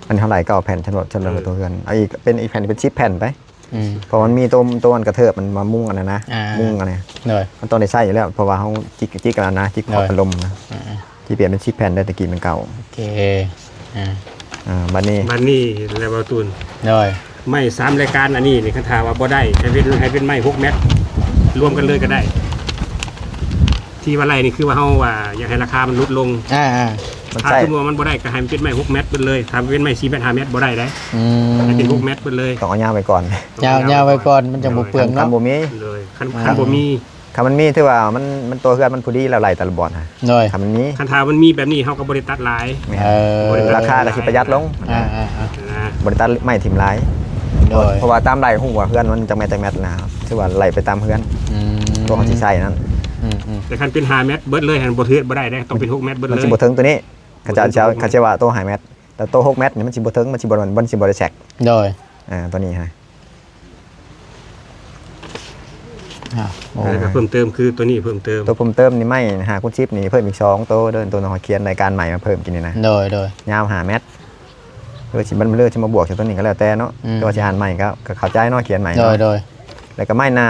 ອັນນີ້ເທົ່າໃດ? ເກົ້າແຜ່ນ. ສຳລັບ ສຳລັບ ເອີ ຕົວເຮືອນ ເອົາອີກ ເປັນອີກແຜ່ນ ເປັນສິບແຜ່ນໄປ. ອືມ ເພາະມັນມີຕົວ ຕົວອັນກະເທີບ ມັນມາມຸງອັນນັ້ນນະ ອ່າ ມຸງອັນນີ້. ໂດຍ ມັນຕ້ອງໄດ້ໃຊ້ຢູ່ແລ້ວ ເພາະວ່າເຮົາຈິກ ຈິກອັນນັ້ນນະ ຈິກຂອບ ໂດຍ ພັດລົມນະ. ອ່າໆ ທີ່ປ່ຽນເປັນສິບແຜ່ນໄດ້ ແຕ່ກີ້ມັນເກົ້າ. ໂອເຄ ອ່າ ອ່າ ບັດນີ້ ບັດນີ້ແລ້ວບ່າວຕູນ. ໂດຍ ໄມ້ສາມລາຍການອັນນີ້ນີ້ ຄັນຖ້າວ່າບໍ່ໄດ້ ໃຫ້ເປັນ ໃຫ້ເປັນໄມ້ຫົກແມັດ ລວມກັນເລີຍກໍໄດ້. ທີ່ວ່າໄລ່ນີ້ຄືວ່າເຮົາວ່າຢາກໃຫ້ລາຄາມັນຫຼຸດລົງ. ອ່າໆ ມັນ ຖ້າ ໃຊ້ ສົມມຸດວ່າມັນບໍ່ໄດ້ ກໍໃຫ້ມັນເປັນໄມ້ຫົກແມັດເບິດເລີຍ. ຖ້າເປັນໄມ້ສີ່ແມັດ ຫ້າແມັດ ບໍ່ໄດ້ເດ້. ອືມ ໃຫ້ເປັນຫົກແມັດເບິດເລີຍ. ຕ້ອງເອົາຍາວໄວ້ກ່ອນ ເຈົ້າ ເອົາຍາວໄວ້ກ່ອນ ມັນຈັ່ງບໍ່ເປືອງເນາະ. ຄັນ ຄັນບໍ່ມີ ໂດຍ ຄັນ ອ່າ ຄັນບໍ່ມີ ຄັນມັນມີ ຖືວ່າມັນ ມັນຕົວເຮືອນມັນພໍດີແລ້ວ ໄລ່ແຕ່ລະບ່ອນຫັ້ນ. ໂດຍ ຄັນມັນມີ ຄັນຖ້າມັນມີແບບນີ້ ເຮົາກໍບໍ່ໄດ້ຕັດຫຼາຍ. ແມ່ນ ເອີ ບໍ່ໄດ້ຕັດຫຼາຍ ລາຄາກໍຊິປະຢັດລົງ. ອ່າໆ ນະ ບໍ່ໄດ້ຕັດໄມ້ຖິ້ມຫຼາຍ. ໂດຍ ເພາະວ່າຕາມໄລ່ຮູ້ວ່າເຮືອນມັນຈັກແມັດ ຈັກແມັດນະ ຖືວ່າໄລ່ໄປຕາມເຮືອນ. ອືມ ຕົວເຮົາຊິໃຊ້ນັ້ນ. ອືມໆ ແຕ່ຄັນເປັນຫ້າແມັດເບິດເລີຍຫັ້ນ ບໍ່ຖືກ ບໍ່ໄດ້ເດ້ ຕ້ອງເປັນຫົກແມັດເບິດເລີຍ. ມັນຊິບໍ່ເຖິງຕົວນີ້ ເຂົາເຈົ້າຊິເອົາ ເຂົາເຈົ້າວ່າໂຕຫ້າແມັດ ແຕ່ໂຕຫົກແມັດນີ້ມັນຊິບໍ່ເຖິງ ມັນຊິບໍ່ ມັນຊິບໍ່ໄດ້ແຊັກ. ໂດຍ ອ່າ ຕົວນີ້ຮະ. ອ່າ ໂອ້ ແລ້ວກໍເພີ່ມເຕີມຄືຕົວນີ້ເພີ່ມເຕີມ ຕົວເພີ່ມເຕີມນີ້ໄມ້ຫ້າຄູນສິບນີ້ເພີ່ມອີກສອງໂຕເດີ ຕົວນ້ອງຂຽນລາຍການໃໝ່ມາເພີ່ມກິນນີ້ນະ. ໂດຍໆ ຍາວຫ້າແມັດ. ເອີ ຊິມັນເລີຊິມາບວກໃສ່ຕົວນີ້ກໍແລ້ວແຕ່ເນາະ. ອືມ ແຕ່ວ່າຊິອ່ານໃໝ່ກໍ ກໍເຂົ້າໃຈເນາະ ຂຽນໃໝ່ເນາະ. ໂດຍໆ ແລ້ວກໍໄມ້ໜ້າ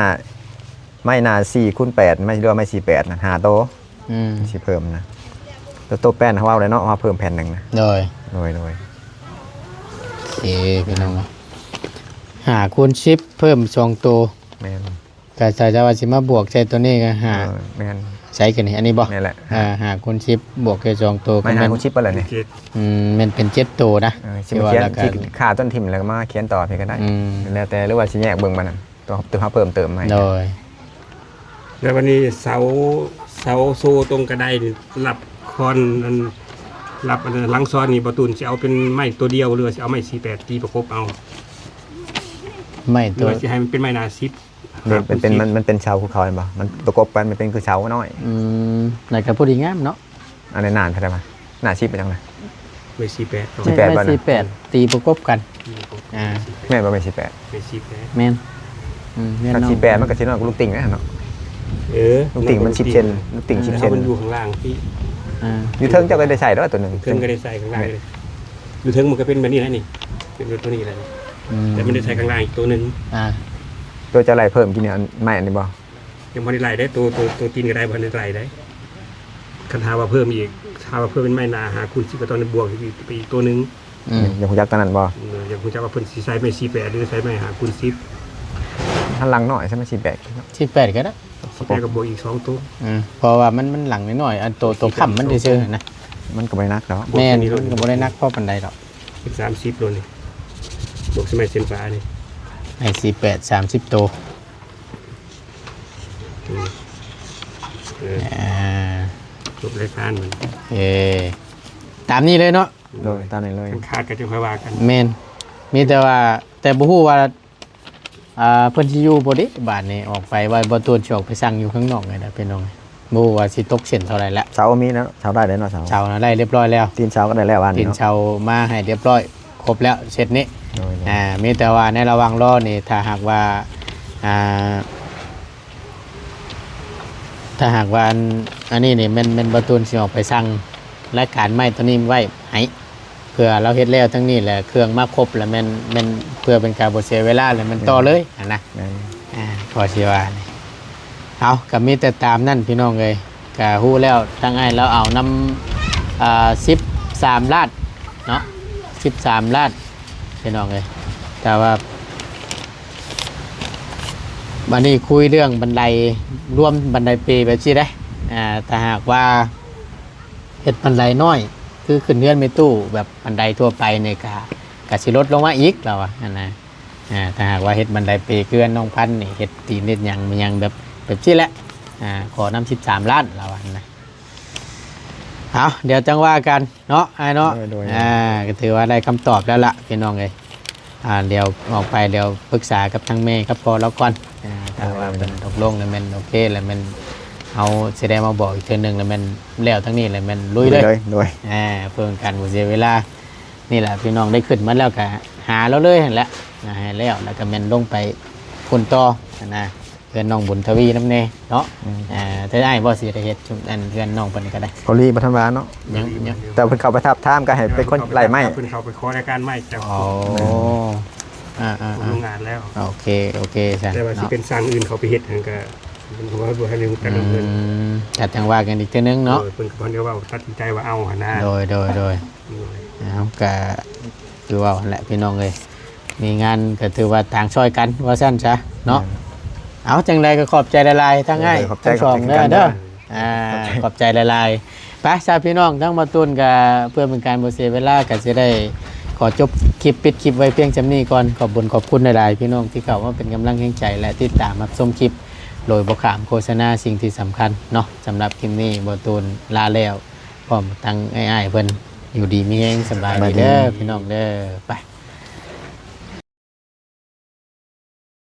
ໄມ້ໜ້າສີ່ຄູນແປດ ໄມ້ ຫຼືວ່າໄມ້ສີ່ແປດນະ ຫ້າໂຕ. ອືມ ຊິເພີ່ມນະ ໂຕ ໂຕແປ້ນເຮົາເວົ້າໄດ້ເນາະ ເຮົາເພີ່ມແຜ່ນໜຶ່ງນະ. ໂດຍ ໂດຍໆ ໂອເຄ ພີ່ນ້ອງ ຫ້າຄູນສິບ ເພີ່ມສອງໂຕ. ແມ່ນ ກະຖ້າວ່າຊິມາບວກໃສ່ຕົວນີ້ກໍຫ້າ. ເອີ ແມ່ນ ໃສ່ກັນນີ້ ອັນນີ້ບໍ່? ແມ່ນແຫຼະ ອ່າ ຫ້າຄູນສິບ ບວກໃສ່ສອງໂຕ ແມ່ນ ກໍແມ່ນຫ້າຄູນສິບໄປແລ້ວນີ້. ອືມ ແມ່ນເປັນເຈັດໂຕນະ. ເອີ ຊິມາຂຽນ ຊິຂ້າຕົ້ນຖິ້ມແລ້ວກໍມາຂຽນຕໍ່ພີ້ກໍໄດ້. ອືມ ແລ້ວແຕ່ ຫຼືວ່າຊິແຍກເບິ່ງບາດນັ້ນ ຕົວ ຕົວເຮົາເພີ່ມເຕີມໃໝ່. ໂດຍ ແລ້ວບັດນີ້ເສົາ ເສົາໂສ້ຕົງກະໄດນີ້ ລັບຄອນ ອັນ ລັບ ອັນ ຫຼັງຊອນນີ້ ບ່າວຕູນຊິເອົາເປັນໄມ້ຕົວດຽວ ຫຼືວ່າຊິເອົາໄມ້ສີ່ແປດຕີປະກົບເອົາ? ໄມ້ຕົວ ຫຼືວ່າຊິໃຫ້ມັນເປັນໄມ້ໜ້າສິບ? ມັນເປັນ ມັນ ມັນເປັນເສົາພູເຂົາແມ່ນບໍ່? ມັນປະກົບກັນ ມັນເປັນຄືເສົານ້ອຍ. ອືມ ນັ້ນກໍພໍດີງາມເນາະ. ອັນນີ້ໜ້າເທົ່າໃດວະ? ໜ້າສິບໄປຈັ່ງໃດ? ໄມ້ສີ່ແປດ ສີ່ແປດ ໄມ້ ບໍ່ນະ? ສີ່ແປດ ຕີປະກົບກັນ. ຕີປະກົບ ອ່າ ແມ່ນບໍ່? ໄມ້ສີ່ແປດ ໄມ້ສີ່ແປດ ແມ່ນ. ອືມ ແມ່ນ ຄັນສີ່ແປດມັນກໍຊິນ້ອຍກວ່າລູກຕິ່ງແຫຼະເນາະ. ເອີ ລູກຕິ່ງມັນສິບເຊັນ ລູກຕິ່ງສິບເຊັນ ມັນຢູ່ຂ້າງລ່າງພີ້. ອ່າ ຢູ່ເທິງເຈົ້າກໍໄດ້ໃສ່ແລ້ວຕົວໜຶ່ງ ເທິງກໍໄດ້ໃສ່ ຂ້າງລ່າງ ຢູ່ເທິງມັນກໍເປັນແບບນີ້ແຫຼະນີ້ ເປັນແບບຕົວນີ້ແຫຼະນີ້. ອືມ ແຕ່ມັນໄດ້ໃສ່ຂ້າງລ່າງອີກຕົວໜຶ່ງ. ອ່າ ຕົວເຈົ້າໄລ່ເພີ່ມກິນນີ້ ອັນໄມ້ອັນນີ້ບໍ່? ຍັງບໍ່ໄດ້ໄລ່ເດ້ ໂຕ ໂຕ ໂຕຕີນກໍໄດ້ ບໍ່ໄດ້ໄລ່ເດ້. ຄັນຖ້າວ່າເພີ່ມອີກ ຖ້າວ່າເພີ່ມເປັນໄມ້ໜ້າຫ້າຄູນສິບ ກໍຕ້ອງໄດ້ບວກອີກ ໄປອີກໂຕໜຶ່ງ. ອືມ ຢາກຮູ້ຈັກຕົວນັ້ນບໍ່? ເອີ ຢາກຮູ້ຈັກວ່າເພິ່ນຊິໃສ່ໄມ້ສີ່ແປດ ຫຼືໃສ່ໄມ້ຫ້າຄູນສິບ. ຫັນຫຼັງໜ້ອຍ ໃສ່ໄມ້ສີ່ແປດ ສີ່ແປດກໍໄດ້ ສີ່ແປດກໍບວກອີກສອງໂຕ. ອືມ ເພາະວ່າມັນ ມັນຫຼັງນ້ອຍໆ ອັນໂຕ ໂຕຄ້ຳມັນຊື່ໆນະ ມັນກໍບໍ່ໄດ້ໜັກດອກ. ແມ່ນ ມັນກໍບໍ່ໄດ້ໜັກພໍປານໃດດອກ. ເປັນສາມສິບໂລນີ້ ບວກໃສ່ໄມ້ເສັ້ນຟ້ານີ້ ໄມ້ສີ່ແປດ ສາມສິບໂຕ. ອືມ ເອີ ອ່າ ຈົບລາຍການມັນ. ເອີ ຕາມນີ້ເລີຍເນາະ. ໂດຍ ຕາມນີ້ເລີຍ ຄັນຂາດກໍຈັ່ງຄ່ອຍວ່າກັນ. ແມ່ນ ມີແຕ່ວ່າ ແຕ່ບໍ່ຮູ້ວ່າ ອ່າ ເພິ່ນຊິຢູ່ບໍ່ເດ ບາດນີ້ອອກໄປ ວ່າບໍ່ຕວນຊິອອກໄປສັ່ງຢູ່ຂ້າງນອກນີ້ແຫຼະ ພີ່ນ້ອງ. ບໍ່ຮູ້ວ່າຊິຕົກເສັ້ນເທົ່າໃດແລ້ວ. ເສົາມີແລ້ວ ເສົາໄດ້ແລ້ວເນາະ ເສົາ ເສົານະໄດ້ຮຽບຮ້ອຍແລ້ວ ຕີນເສົາກໍໄດ້ແລ້ວວານນີ້ ຕີນເສົາມາໃຫ້ຮຽບຮ້ອຍ ຄົບແລ້ວເຊັດນີ້. ໂດຍໆ ອ່າ ມີແຕ່ວ່າໃນລະຫວ່າງລໍ້ນີ້ ຖ້າຫາກວ່າ ອ່າ ຖ້າຫາກວ່າອັນ ອັນນີ້ນີ້ແມ່ນ ແມ່ນບໍ່ຕູນຊິອອກໄປສັ່ງລາຍການໄມ້ຕົວນີ້ໄວ້ໃຫ້. ເພື່ອລາວເຮັດແລ້ວທັງນີ້ແຫຼະ ເຄື່ອງມາຄົບແລ້ວແມ່ນ ແມ່ນເພື່ອເປັນການບໍ່ເສຍເວລາ ແລ້ວແມ່ນຕໍ່ເລີຍຫັ້ນນະ. ແມ່ນ ອ່າ ກໍຊິວ່ານີ້ ເອົາ ກໍມີແຕ່ຕາມນັ້ນພີ່ນ້ອງເອີຍ. ກໍຮູ້ແລ້ວ ທາງອ້າຍລາວເອົານຳ ອ່າ ສິບສາມລ້ານເນາະ ສິບສາມລ້ານພີ່ນ້ອງເອີຍ. ແຕ່ວ່າບັດນີ້ຄຸຍເລື່ອງບັນໄດ ລວມບັນໄດເປແບບຊີ້ເດ້ ອ່າ ຖ້າຫາກວ່າ ເຮັດບັນໄດນ້ອຍ ຄືຂຶ້ນເຮືອນແມ່ຕູ້ແບບບັນໄດທົ່ວໄປນີ້ກະ ກະຊິລົດລົງມາອີກ ລາວວ່າຫັ້ນນະ. ອ່າ ຖ້າຫາກວ່າເຮັດບັນໄດເປເຮືອນນ້ອງພັນນີ້ ເຮັດຕີນເຮັດຫຍັງ ແມ່ນຫຍັງແບບ ແບບຊີ້ແຫຼະ ອ່າ ຂໍນຳສິບສາມລ້ານ ລາວວ່າຫັ້ນນະ. ເອົາ ດຽວຈັ່ງວ່າກັນເນາະ ອ້າຍເນາະ. ໂດຍໆ ອ່າ ກໍຖືວ່າໄດ້ຄຳຕອບແລ້ວລະ ພີ່ນ້ອງເອີຍ. ອ່າ ດຽວອອກໄປ ດຽວປຶກສາກັບທາງແມ່ກັບພໍ່ລາວກ່ອນ. ອ່າ ຖ້າວ່າເພິ່ນຕົກລົງແລ້ວແມ່ນໂອເຄ ແລ້ວແມ່ນເຮົາຊິໄດ້ມາບອກອີກເທື່ອໜຶ່ງ ແລ້ວແມ່ນແລ້ວທາງນີ້ ແລ້ວແມ່ນລຸຍເລີຍ. ລຸຍເລີຍ ໂດຍ ອ່າ ເພື່ອເປັນການບໍ່ເສຍເວລາ. ນີ້ແຫຼະ ພີ່ນ້ອງໄດ້ຂຶ້ນມາແລ້ວກໍຫາລາວເລີຍຫັ້ນແຫຼະ ນະ ໃຫ້ແລ້ວ ແລ້ວກໍແມ່ນລົງໄປພຸ້ນຕໍ່ຫັ້ນນະ. ເພື່ອນນ້ອງບຸນທະວີນຳແດ່ເນາະ. ອືມ ອ່າ ແຕ່ອ້າຍບໍ່ຊິໄດ້ເຮັດຊຸມ ອັນເຮືອນນ້ອງເພິ່ນກໍໄດ້ ເກົາຫຼີບໍ່ທັນວ່າເນາະ. ຍັງ ຍັງ ແຕ່ເພິ່ນເຂົ້າໄປທາບທາມກໍໃຫ້ເປັນຄົນໄລ່ໄມ້. ເພິ່ນເຂົ້າໄປຂໍລາຍການໄມ້ຈາກ ໂອ້ ອ່າໆໆ ໂຮງງານແລ້ວ. ໂອເຄ ໂອເຄຊັ້ນ ແຕ່ວ່າຊິເນາະ ເປັນຊ່າງອື່ນເຂົ້າໄປເຮັດຫັ້ນກໍ ເພິ່ນກໍບໍ່ໃຫ້ຮູ້ຈັກນຳເພິ່ນ. ອືມ ກໍຈັ່ງວ່າກັນອີກເທື່ອໜຶ່ງເນາະ. ໂດຍ ເພິ່ນກໍບໍ່ໄດ້ເວົ້າຕັດສິນໃຈວ່າເອົາຫັ້ນນະ. ໂດຍ ໂດຍ ໂດຍ ໂດຍ ເອົາ ກໍຄືເວົ້າຫັ້ນແຫຼະ ພີ່ນ້ອງເອີຍ. ມີງານກໍຖືວ່າຕ່າງຊ່ອຍກັນວ່າຊັ້ນຊະເນາະ. ແມ່ນ ເອົາ ຈັ່ງໃດກໍຂອບໃຈຫຼາຍໆ ທັງອ້າຍ ໂດຍ ຂອບໃຈ ທັງສອງ ຂອບໃຈ ເດີ ຄືກັນ ເດີ ອ່າ ຂອບໃຈ ຂອບໃຈຫຼາຍໆ. ໄປຊະພີ່ນ້ອງ ທັງໝໍຕູນກໍເພື່ອເປັນການບໍ່ເສຍເວລາ ກໍຊິໄດ້ຂໍຈົບຄລິບ ປິດຄລິບໄວ້ພຽງສ່ຳນີ້ກ່ອນ. ຂອບບຸນຂອບຄຸນຫຼາຍໆ ພີ່ນ້ອງທີ່ເຂົ້າມາເປັນກຳລັງແຮງໃຈ ແລະ ຕິດຕາມຮັບຊົມຄລິບໂດຍບໍ່ຂ້າມໂຄສະນາ. ສິ່ງທີ່ສຳຄັນເນາະ ສຳລັບຄລິບນີ້ໝໍຕູນລາແລ້ວ ພ້ອມທັງອ້າຍໆເພິ່ນ ຢູ່ດີມີແຮງ ສະບາຍດີເດີ ສະບາຍດີ ພີ່ນ້ອງເດີ ໄປ.